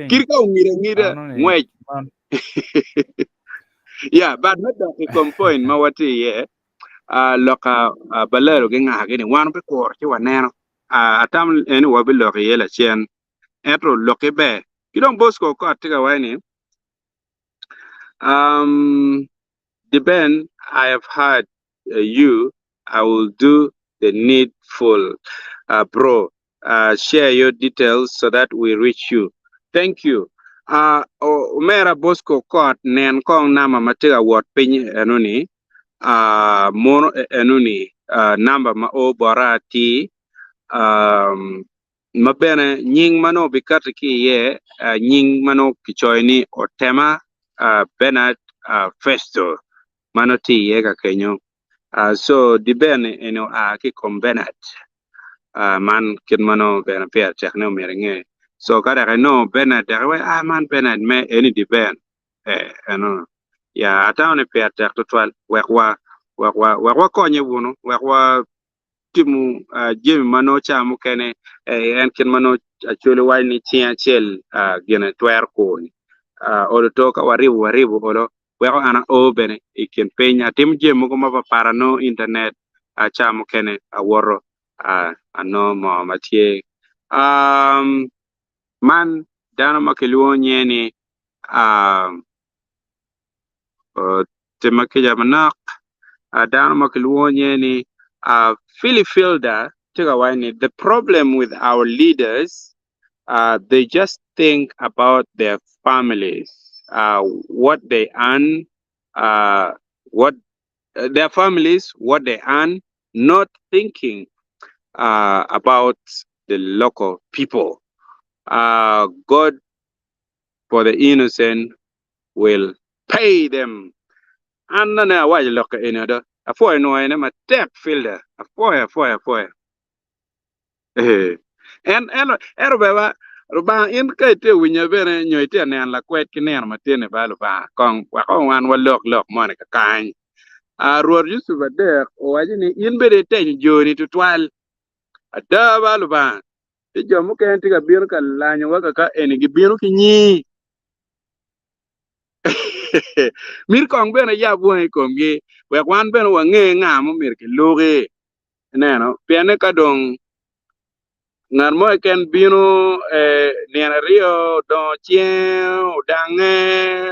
Kit ka ongido angida, ngwec. Yeah, but me dok i kom point ma watye iye, loka balelo gingagi ni wan wabikuro ci waneno. Atamo eni wabilok iye lacen. Ento lokki ber. Ki dong Bosco Okot tye ka waco ni, Um, Deben, I have heard uh, you. I will do the needful, uh, bro. Uh, share your details so that we reach you. Thank you. Uh, omera Bosco Kot nen kong namba ma tye ka wot piny enoni. Uh, mono enoni uh, namba ma o bota atir. Um, ma bene nying ma nongo obikati ki iye, nying ma nongo kicoyo ni Otema Bernard Festo ma nongo tye iye ka kenyo. So Diben eni oa ki i kom Bernard man kit ma nongo bene pire tek ni omyero inge. So ka dok inongo Bernard dok iwaco ah man Bernard me eni Diben eh eno ya atamo ni pire tek tutwal wek wa wek wa wek wakonye wunu wek wa timo jami ma nongo ca mukene en kit ma nongo Acholi waco ni cing acel gine twero kur-ni. Olo to ka waribo waribo olo weko an ao bene i kin piny atimo jami mogo mapapat anongo intanet ca mukene awoto anongo moo ma tye. Man dano ma kilwongo nyinge ni Tima kica manok, dano ma kilwongo nyinge ni Philly Fielder tye ka waco ni the problem with our leaders they just think about their families, what they earn, what their families, what they earn, not thinking about the local people. God for the innocent will pay them. An nene awaco lok eni ada. Apwoyo nwoyo ne matek Filda. Apwoyo, apwoyo, apwoyo. Eh. En, en, ento beba, Lubanga in ka itye winya bene nyo itye neno lakwed ki nino matin-ni ba Lubanga kong wek wan walok lok moni kakany. Rwot Yucup adek owaco ni in bene itenyo joni tutwal. Ada ba Lubanga, ci jo mukene tye ka bino ka lanyowa kaka eni gibino ki nyi. Myero kong bene yab wangi i komgi wek wan bene wange nga ma myero kiluki. Ineno, pienne ka dong ngat mo keken bino nino aryo odongo cinge odange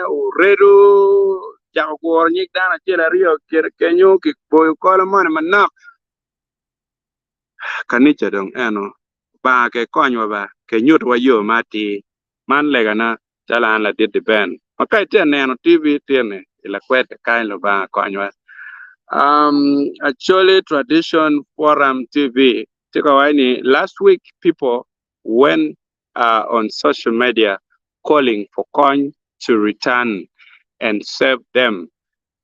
oredo ocako guro nyig dano acel aryo kenyo kiboyo kolo moni manok kanica dong eno Lubanga ke konywa ba ke nyutiwa yo ma atir man legana calo an ladit Ben ma ka itye ka neno TV tye-ni i lakwed kakany Lubanga konywa. Um, Acholi Tradition Forum TV tye ka waco ni last week people went uh, on social media calling for Kony to return and save them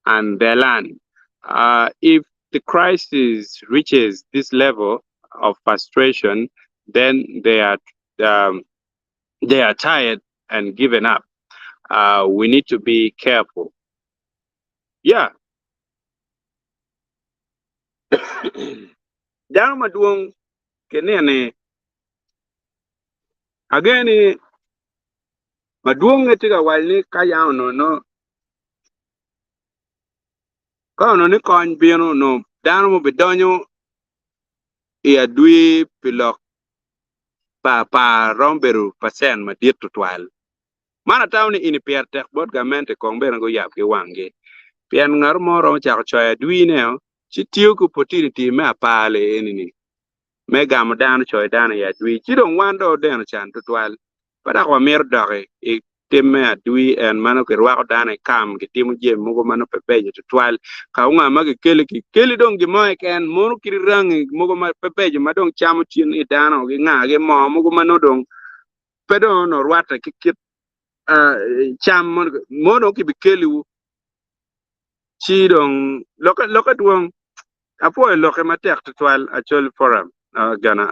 and their land. Uh, if the crisis reaches this level of frustration, then they are um, they are tired and given up. We need to be careful. Yeah. Dano madwong kinene ageni madwong tye ka waco ni ka yam onongo ka onongo ni kony bino onongo dano mubidonyo i adwi pi lok pa par romo bedo pacen madit tutwal. Man atamo ni eni pire tek bot gamente kong bene guyab ki wanggi. Pien ngat mo romo cako coyo adwineo ci tiyo ki opportunity me apar li eni-ni me gamo dano coyo dano i adwi ci dong wan dong odeno can tutwal. Pe dok wamito dok i tim me adwi en ma nongo kirwako dano i kam gitimo jami mogo ma nongo pe beco tutwal. Ka onga ma gikeli kikeli dong gin mo keken mono kit rangi mogo ma pe beco ma dong camo cin i dano ki nga ki moo mogo ma nongo dong pe dong onongo rwatte ki kit cam mo dong kibikeliwu ci dong lokke dwong. Apwoyo lokke matek tutwal Acholi Forum gana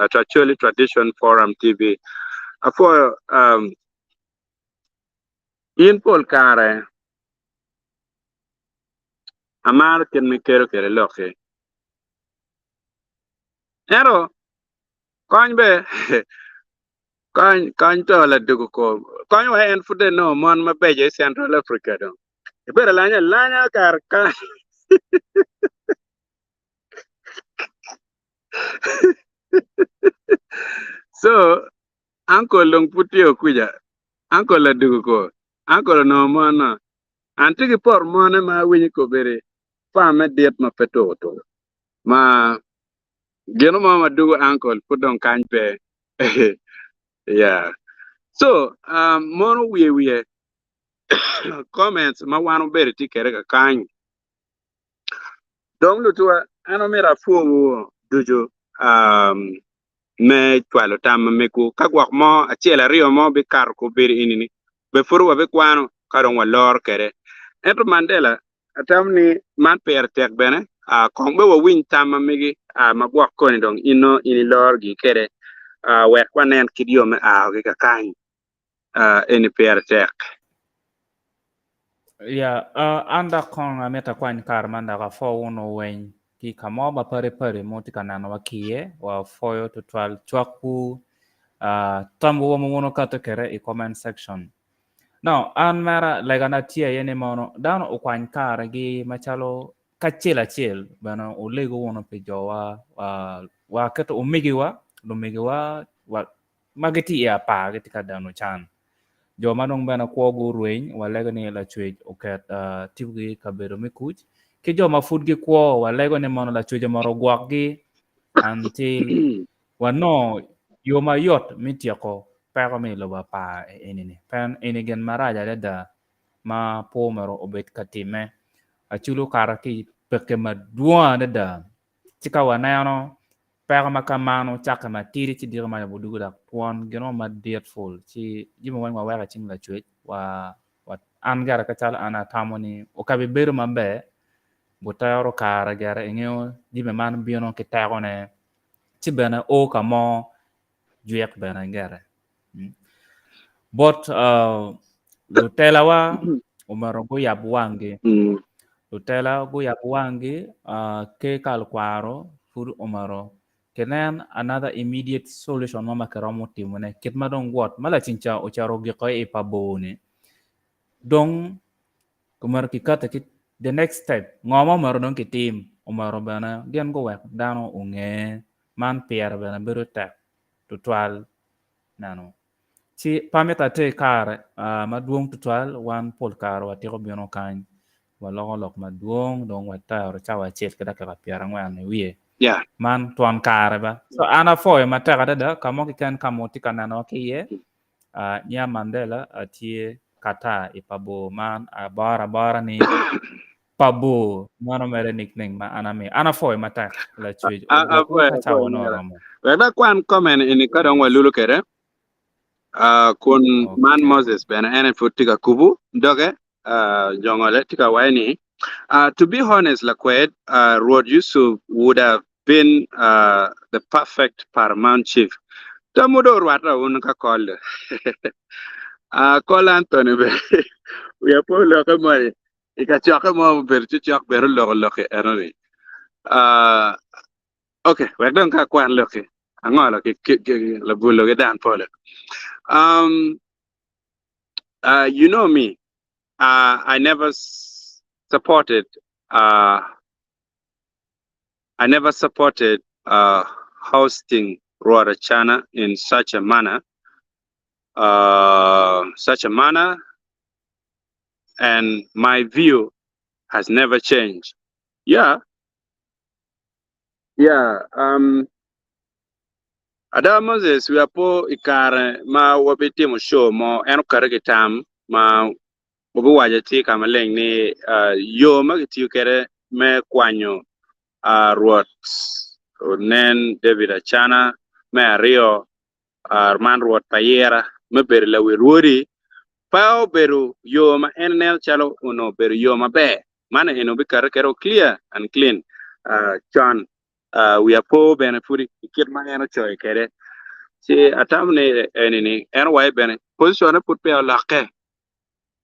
Acholi Tradition Forum TV. Apwoyo um, in pol kare amaro kit ma iketo kwede lokki. Ento kony be kony kony to ladugo kor kony wa en pud dong inongo mon mabeco i Central Africa dong. Ibedo alanya alanya kare kany. So, uncle dong pud tye okwica. Uncle ladugo ko. Uncle onongo mon no. An tye ki poto mone ma awinyo kobedi farm me dit ma pe tuko tuko. Ma gino mo ma dugo uncle pud dong kany pe. Yeah. So, um, mono wiye wiye comments ma wan obedo tye kwede kakany. Dong lutuwa, an omyero apwowu ducu um, me cwalo tam ma megwu. Ka gwok mo acel aryo mo bikato kobedo eni-ni, be pud wabikwano ka dong waloro kwede. Ento Mandela, atamo ni man pire tek bene, uh, kong be wawiny tam ma megi uh, ma gwok koni dong in nongo in ilorogi kwede uh, wek wanen kit yo me aogi kakany. Uh, eni pire tek. Ya, uh, an dok kong amito akwany kare man dok apwo wunu weny ki ka mo ma padi padi ma wutye ka nenowa ki iye, wapwoyo tutwal cwakwu, uh, tamwu ma wun wuketo kwede i comment section. Now, an mera legana tye aye ni mono dano okwany karegi macalo kacel acel bene wulego wunu pi jowa, uh, wa keto omegiwa, lumegiwa, wa, ma gitye i apar gitye ka deno can. Jo ma dong bene kwogi orweny, walego ni Lacwec oket tipo-gi i kabedo me kuc. Ki jo ma pud gikwo, walego ni mono Lacwec omyero ogwokgi until wanongo yo mayot me tyeko peko me i lobo apar eni-ni. Pien eni gin marac adada ma pe omyero obed ka timme. Acholi okato ki i pekki madwong adada ci ka waneno peko ma ka man ocakke matidi ci diki maca dwogo dok twon gin mo madit pul ci jami weng waweko i cing lacwec wa an gire ka calo an atamo ni okabi bedo maber butero kare gire ingeyo jami man bino ki tekone ci bene o ka mo jwik bene gire. Bot lutelawa omyero guyab wanggi. Lutela guyab wanggi ki ka lukwaro pud omyero kinen another immediate solution mo ma kiromo timone kit ma dong wot ma laceng ca ocito ogiko i pa bor-ni dong omyero kikati ki the next step ngo ma omyero dong kitim omyero bene gin guwek dano onge man pire bene bedo tek tutwal neno ci pe mito ater kare madwong tutwal wan pol kare watiko bino kany waloko lok madwong dong watero cawa acel ki dakika pyerangwen i wiye man twon kare ba so an apwoyo matek adada ka mo keken ka ma wutye ka nenowa ki iye nya Mandela tye Qatar i pa bor man aboro abora ni pa bor meno mere nickname ma an amiyo. An apwoyo matek lacwec ogwokwu Apwoyo ka cawa apwoyo onongo omera. oromo. Wek akwan comment eni ka dong Yes. walulo kwede. Kun man Okay. Moses bene en aye pud tye ka kubu doge uh, jongole tye ka waco ni to be honest lakwed Rwot Yusuf would have been the perfect paramount chief. Tamu do orwate wun ka kol. Kol Anthony bene wiya pe oloke moni i kacokke mo obedo cocok bene oloko lok enoni. Ok, wek dong ka akwan lokki angolo ki labolo ki dan polo. You know me, I never supported I never supported uh, hosting Rwot Acana in such a manner, uh, such a manner, and my view has never changed. Yeah, yeah. Um, ada Moses wiya po i kare ma wabitimo show mo en okati ki tam ma Wubiwaco atir ka maleng ni yo ma kitiyo kwede me kwanyo Rwot onen David Acana me aryo, man Rwot pa Ira me bedo lawi rwodi, pe obedo yo ma en neno calo onongo obedo yo maber. Man eni wubiketo kwede clear and clean con wiya po bene pud i kit ma en ocoyo kwede. Ci atamo ni eni-ni en owaco bene position-ne pud peya olokke.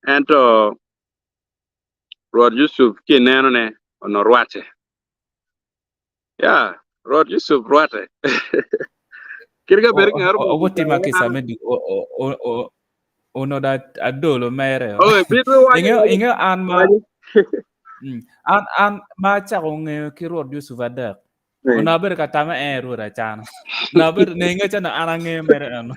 Ento Rwot Yucup ki inenone onongo rwatte. Ya, Rwot Yucup rwatte. Kit ka bed ngat mo Obutima kica me onongo adolo mere. Oh, bit me waco. Ingeyo ingeyo an ma an an ma acako ngeyo ki Rwot Yucup adek. Onongo abedo ka tame en Rwot Acana. Onongo abedo nenge ca an angeyo mere eno.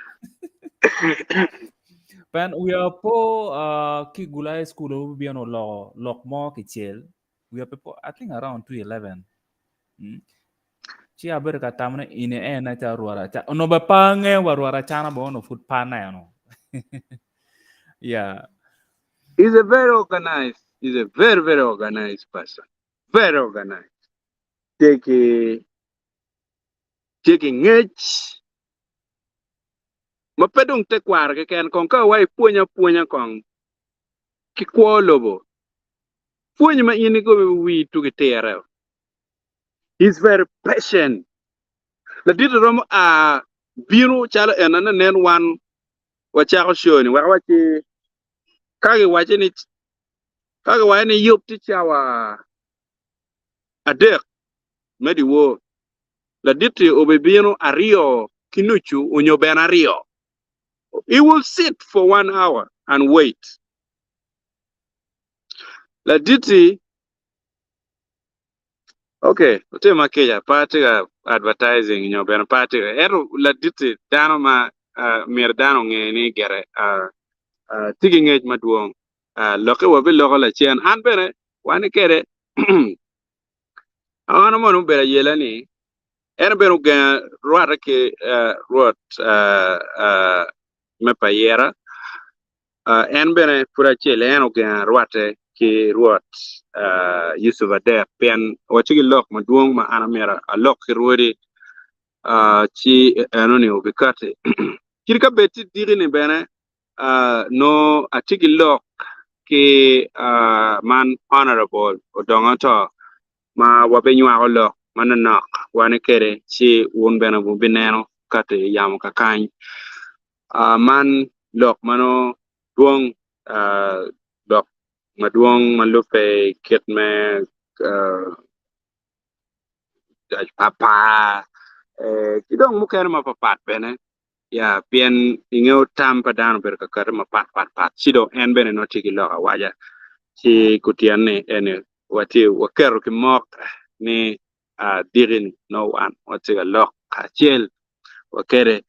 Pen wiya po uh, ki Gulu High School obibino oloko lok mo kicel. Wiya pe po, I think around 2011. Mm. Ci abedo ka tamo ni ini en aye calo Rwot Acana. Onongo bene pe angeyo wa Rwot Acana bene onongo pud pe aneno. Yeah. He's a very organized, he's a very, very organized person. Very organized. Tye ki tye ki ngec ma pe dong tekwaro keken kong ka wa ipwonyo apwonya kong ki kwo lobo pwony ma in igobe wi tugi tire. He's very patient. Ladit romo a bino calo en nen wan wacako show ni wek waci ka giwaco ni ka giwaco ni yub tye cawa adek me dyewor, ladit-ti obibino aryo ki nucu onyo bene aryo. He will sit for one hour and wait. Ladit-ti, ok, otima kica, pe atye ka advertising nyo bene pe atye ka, ento ladit-ti dano ma uh, myero dano onge ni gire uh, uh, tye ki ngec madwong. Uh, lokke wabiloko lacen. An bene wan kede an mono obedo ayela ni en bene ogenga rwatte ki rwot me payira en bene pud acel en ogenga rwatte ki rwot Yusuf Adek pien watye ki lok madwong ma an amyero alok ki rwodi ci enoni obikati kit ka bed tye diki-ni bene nongo atye ki lok ki man Honourable Odonga Oto ma wabinywako lok manonok wane kwede ci wun bene wubineno kati yamo kakany. Man lok ma nongo dwong, lok madwong ma lubbe i kit me apar ki dong mukene mapapat bene ya pien ingeyo tam pa dano obedo ka kati mapat pat pat ci dong en bene nongo tye ki lok awaca ci kutyen ni eni watye waketo ki mok ni diki ni nongo wan watye ka lok kacel wakede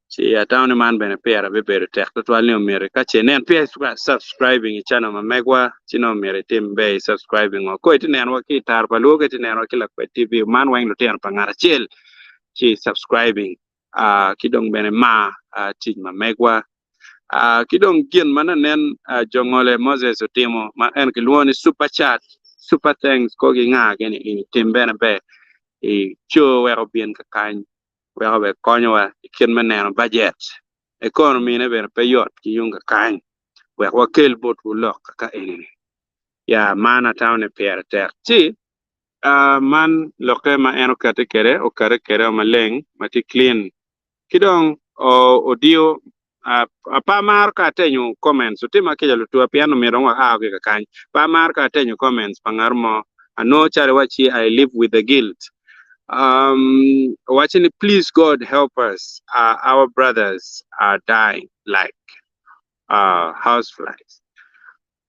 ci atamo ni man bene pire bibedo tek tutwal ni omyero ka ce inen peya subscribing i channel ma megwa ci nongo myero itim ber i subscribing o ko itye nenowa ki i taro pa luo ka itye nenowa ki Lakwed TV man weng lutino pa ngat acel ci subscribing ki dong bene mar tic ma megwa ki dong gin ma nanen jo ngole Moses otimo ma en kilwongo ni super chat super thanks ko gi nga gini ini tim bene ber i co wek obin kakany wek obed konyowa i kit me neno bajet. Economy ne bene pe yot ki yung kakany wek wakel botwu lok kaka eni-ni. Ya, man atamo ni pire tek. Ci, man lokke ma en okati kwede, okati kwede maleng, ma tye clean. Ki dong odiyo, pe amaro ka atenyo comments, wutima kica lutuwa pien omyero dong waa ki kakany. Pe amaro ka atenyo comments pa ngat mo, anongo calo iwacci I live with the guilt. Owacci ni please God help us, our brothers are dying like house flies.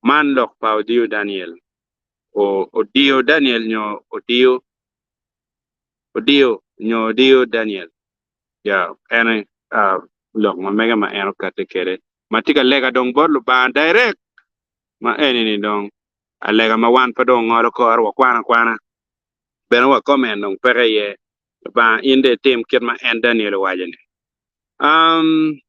Man lok pa odiyo Daniel. Odiyo Daniel nyo odiyo odiyo nyo odiyo Daniel. Ya, en lok ma mege ma en okati kwede ma tye ka lega dong bot Lubanga direct ma eni-ni dong alega ma wan pe dong ongolo kore wakwano akwana bene wa comment dong peke iye. Lubanga in dong itim kit ma en Daniel owaco-ni. Um,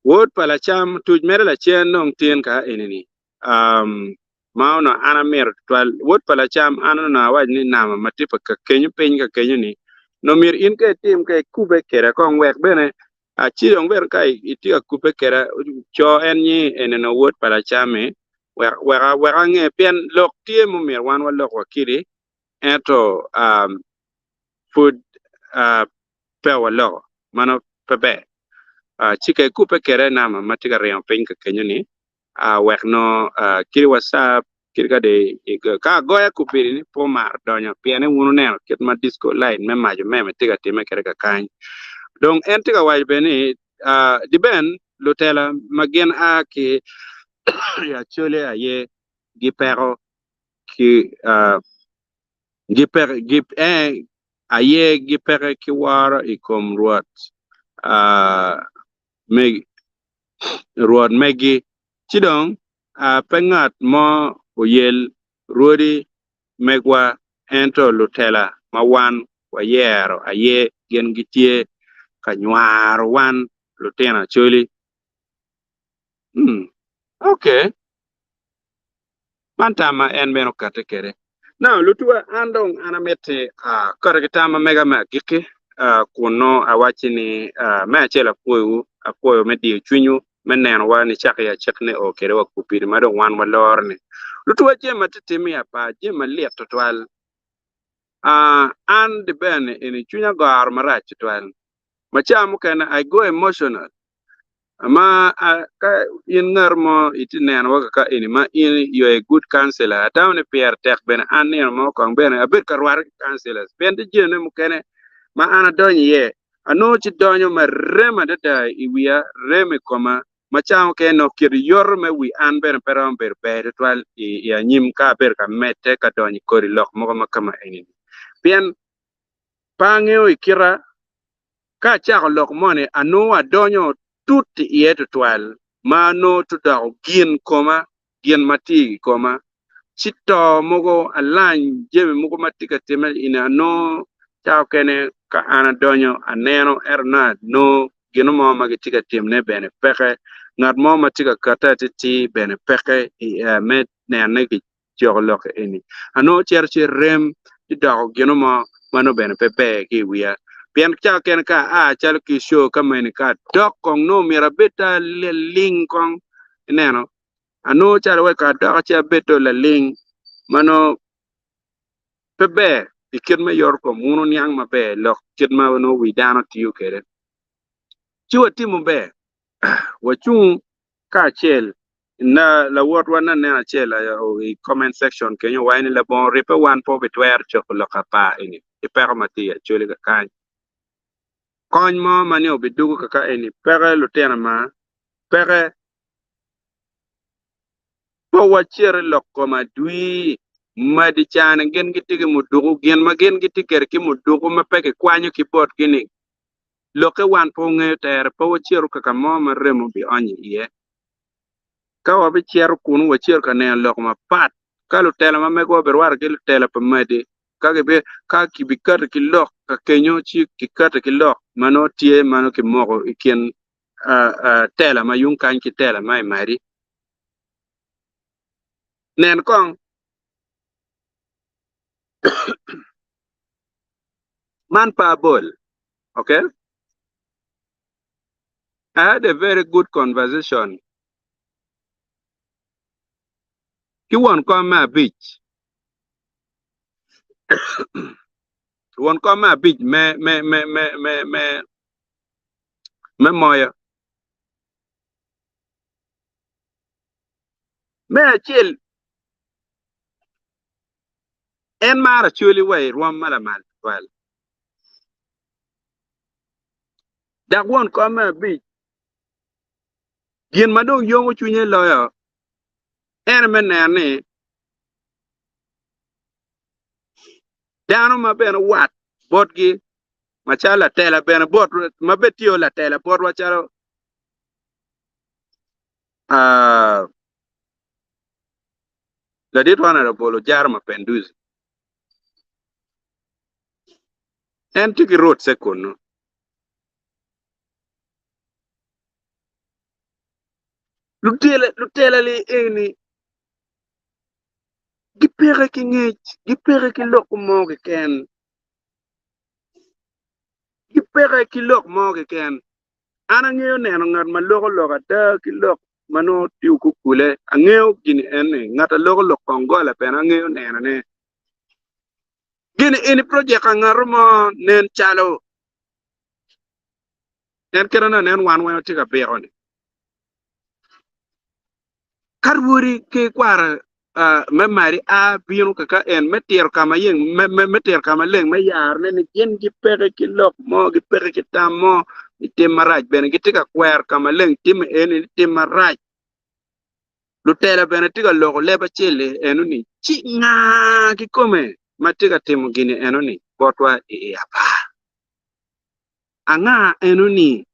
wod pa lacam tuc mere lacen dong tin ka eni-ni. Um, ma onongo an amito tutwal. Wod pa lacam, an onongo awaco ni nama ma tye pa ka kenyo piny ka kenyo ni, nongo myero in ka itim ka ikube keda kong wek bene ci dong bene ka itye ka kubbe keda co en nyi eni nongo wod pa lacam-mi wek wek wek ange pien lok tye ma myero wan walok wa kidi ento um, pud uh, pe waloko mano pe ber. Uh, ci ka ikubbe kede nama ma tye ka ringo piny ka kenyo ni wek nongo kadi WhatsApp kadi ka dong ka agoya kubedi ni pe omaro donyo pien ni wun wuneno kit ma disco light me maco meme tye ka timme kwede kakany. Dong en tye ka waco bene ni diben lutela ma gin a ki i Acholi aye gipeko ki aye gipeke ki woro i kom Rwot Rwot megi, ci dong pe ngat mo oyel rwodi megwa, ento lutela ma wan wayero aye gin gitye ka nywaro wan lutino Acholi. Okay. Man tam ma en bene okatti kwede. Now, lutuwa, an dong an amiti kato ki tam ma mega me agikki, kun nongo awacci ni, me acel apwoyowu, apwoyo me diyo cwinywu me nenowa nicako i acakki nio kwede wa kubidi ma dong wan waloro-ni. Lutuwa, jami ma tye timme i apar, jami malit twatwal. An dibene eni cwinya goro marac twatwal. Ma ca mukene I go emotional. Ma ka in ngat mo itye neno wa kaka eni ma in you are a good counselor atamo ni pire tek bene an nino mo kong bene abed ka rwate ki counselors pien tye jami mukene ma an adonyo iye anongo ci donyo ma rem adada i wiya rem i koma ma ca mukene nongo kit yoto me wi an bene pe romo bedo ber tutwal i anyim ka abedo ka medde ka donyo i kodi lok mogo ma kama eni pien pe angeyo i kita Ka acako lok moni, anongo adonyo tut iye tutwal ma anongo tudoko gin koma, gin ma tye i koma. Ci to mogo, alany, jami mogo ma tye ka timme eni anongo ca okene ka an adonyo aneno ento nongo anongo gin mo ma gitye ka timone bene peke, ngat mo ma tye ka kate atitir bene peke me nene coko lok eni. Anongo cito ci rem ci doko gino mo ma nongo bene pe ber ki i wiya. Pien cawa kene ka aa calo ki i show ka meni ka adok kong nongo myero abed ta laling kong ineno. Anongo calo wek ka adok ci abed to laling ma nongo pe ber i kit me yoto kom wun wuniang maber lok kit ma nongo wi dano tiyo kwede. Ci watimo ber, wacung kacel. Na lawotwa nanen acel i comment section kenyo owaco ni labongo ribbe wan pe wabitwero cobo lok apar eni i peko ma tye i Acholi kakany. Kony mo ma ni obidugo kaka eni peke lutino ma peke. Pe wacit i lok kom adwi madi cani gin gitye ki muduku gin ma gin gitye kwede ki muduku ma pe kikwanyo ki botgi ni lokke wan pe wangeyo tere pe wacito kaka mo ma remo bionyo iye. Ka wabicito kunu wacito ka neno lok mapat ka lutela ma megwa obirwatte ki lutela pa madi ka gibi ka kibikati ki lok ka kenyo ci kikati ki lok ma nongo tye ma nongo kimoko i kin tela ma yung kany ki tela ma i madi. Nen kong man pe abol, okay? I had a very good conversation ki won kom me abic won kom me abic me me me me me me me moyo. Me acel, en maro Acholi wa i rwom ma lamal tutwal. Dok won kom me abic, gin ma dong yomo cwinye loyo en aye me neno ni dano ma bene wat botgi macalo latela bene bot ma bene tye latela botwa calo ladit Honourable Ojaro Mapenduzi en tye ki roots kunu. Lutela li eni gipeke ki ngec, gipeke ki lok mo keken. Gipeke ki lok mo keken. An angeyo neno ngat ma loko lok ada ki lok ma nongo tye okukule. Angeyo gin en-ni, ngat a loko lok kongola bene angeyo nenone. Gin eni projek a ngato mo nen calo en kite na nen wan weng watye ka biko-ni. Ka rwodi ki kwara me mari a bino kaka en me tiro ka ma yeng me tiro ka maleng me yarone ni gin gipeke ki lok mo gipeke ki tam mo i tim marac bene gitye ka kwero ka maleng timme eni ni tim marac lutela bene tye ka loko leb acel-li eno-ni ci nga kikome ma tye ka timo gini eno-ni botwa i i apar anga eno-ni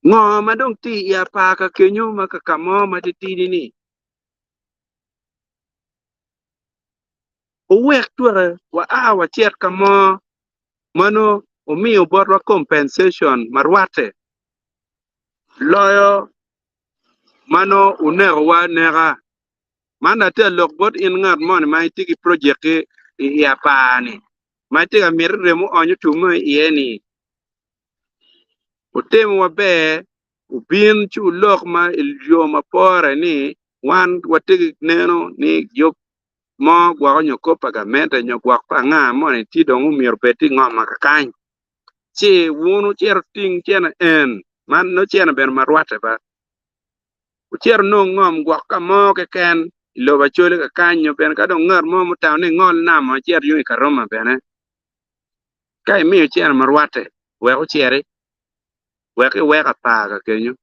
Ngo ma dong tye i apar ka kenyo ma ka ka mo ma titidi-ni? Wuwek tweke waa wacit ka mo ma nongo wumiyo botwa compensation ma rwatte loyo ma nongo wunekowa aneka. Man atye ka lok bot in ngat moni ma itye ki project-ki i apar-ni ma itye ka miti remo oony otumme iye-ni. Wutimo maber, wubin ci wulok ma i yo ma pore ni wan watye ki neno ni yub mo gwoko nyo kop pa gamente nyo gwok pa anga moni tye dong omyero obed tye i ngom ma kakany. Ci wun wucito wuting cene en, man nongo cene bene ma rwatte ba. Wucito wunong ngom gwok ka mo keken i lobo Acholi kakany nyo bene ka dong ngat mo mutamo ni engol nam ecit yung i Karuma bene. Ka imiyo cene ma rwatte wek ociti, wek iwek apar ka kenyo,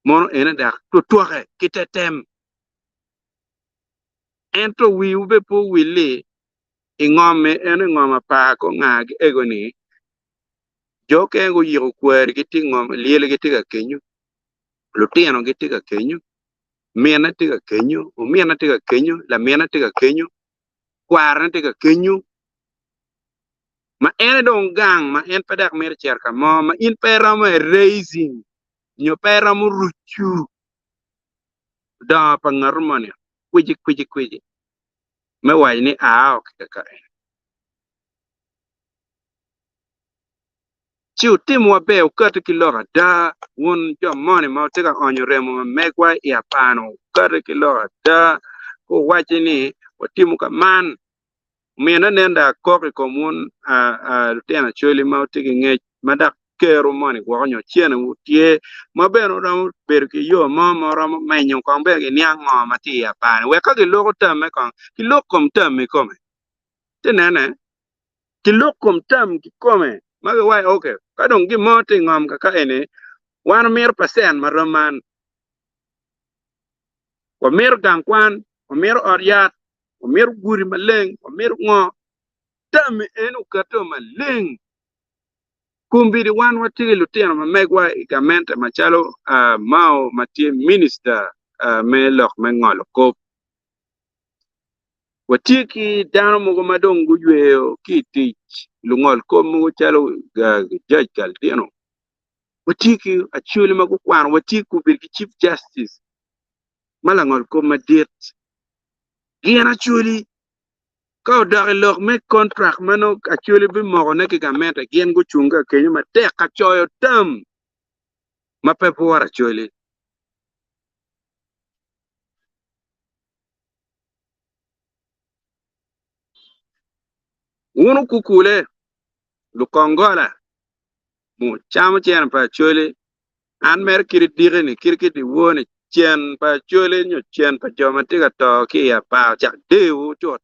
mono ene dok twotwoke ki te tem. Ento wiwu bene pe owil-li i ngom-mi, eno i ngom apar ko ngagi ego-ni, jo okene guyiko kwarigi tye i ngom, lyelgi tye ka kenyo, lutinogi tye ka kenyo, minne tye ka kenyo, ominne tye ka kenyo, laminne tye ka kenyo, kwarone tye ka kenyo. Ma en aye dong gang ma en pe dok mito cito ka mo ma in pe iromo erasing nyo pe iromo rucu dongo pa ngatu moni kwici kwici kwici me waco ni ao ki kaka eni. Ci wutimo maber wukati ki lok ada, wun jo moni ma wutye ka onyo remo ma megwa i apar-nu, wukati ki lok ada ka wuwacci ni watimo ka man. Omiyo nen dong akok i kom wun lutino Acholi ma wutye ki ngec. ma dok keru moni gwoko nyo cenewu tye ma bene wuromo bedo ki yo mo ma wuromo menyo kong bene giniang ngo ma tye i apar-ni wek ka giloko tamme kong gilok kom tam kikome. Ci nene gilok kom tam kikome ma giwaco ok ka dong gin mo tye i ngom kaka eni wan wamito pacen ma rom man wamito gang kwan wamito ot yat wamito gudi maleng wamito ngo tammi en oketo maleng. Kombeddi wan watye ki lutino ma megwa i gamente macalo Mao ma tye minista me lok me ngolo kop. Watye ki dano mogo ma dong guyweyo ki i tic, lungol kop mogo calo Judge Galdino. Watye ki Acholi ma gukwano, watye kombeddi ki Chief Justice ma langol kop madit. Gin Acholi Ka odok i lok me kontrak ma nongo Acholi bimokone ki gamente, gin gucung ka kenyo matek ka coyo tam ma pe bworo Acholi. Wun wukukule, lukongola, mucamo cene pa Acholi, an mere kit diki-ni kit ki dyewor-ni cen pa Acholi nyo cen pa jo ma tye ka to ki i apar ocak deyowu cut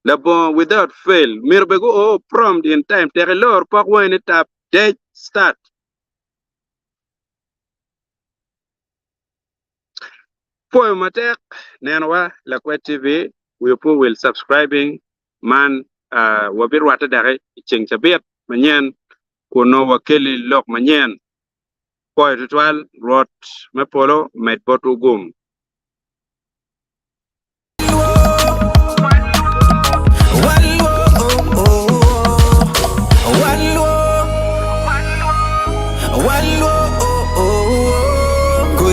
labongo without fail myero bene guo prompt in time tek ilor pok wangi ni tap dec start. Pwoyo matek nenowa Lakwed TV wi opo wil subscribing man wabirwatte daki i ceng cabit manyen kun nongo wakeli lok manyen. Pwoyo tutwal Rwot me polo omed botwu gum.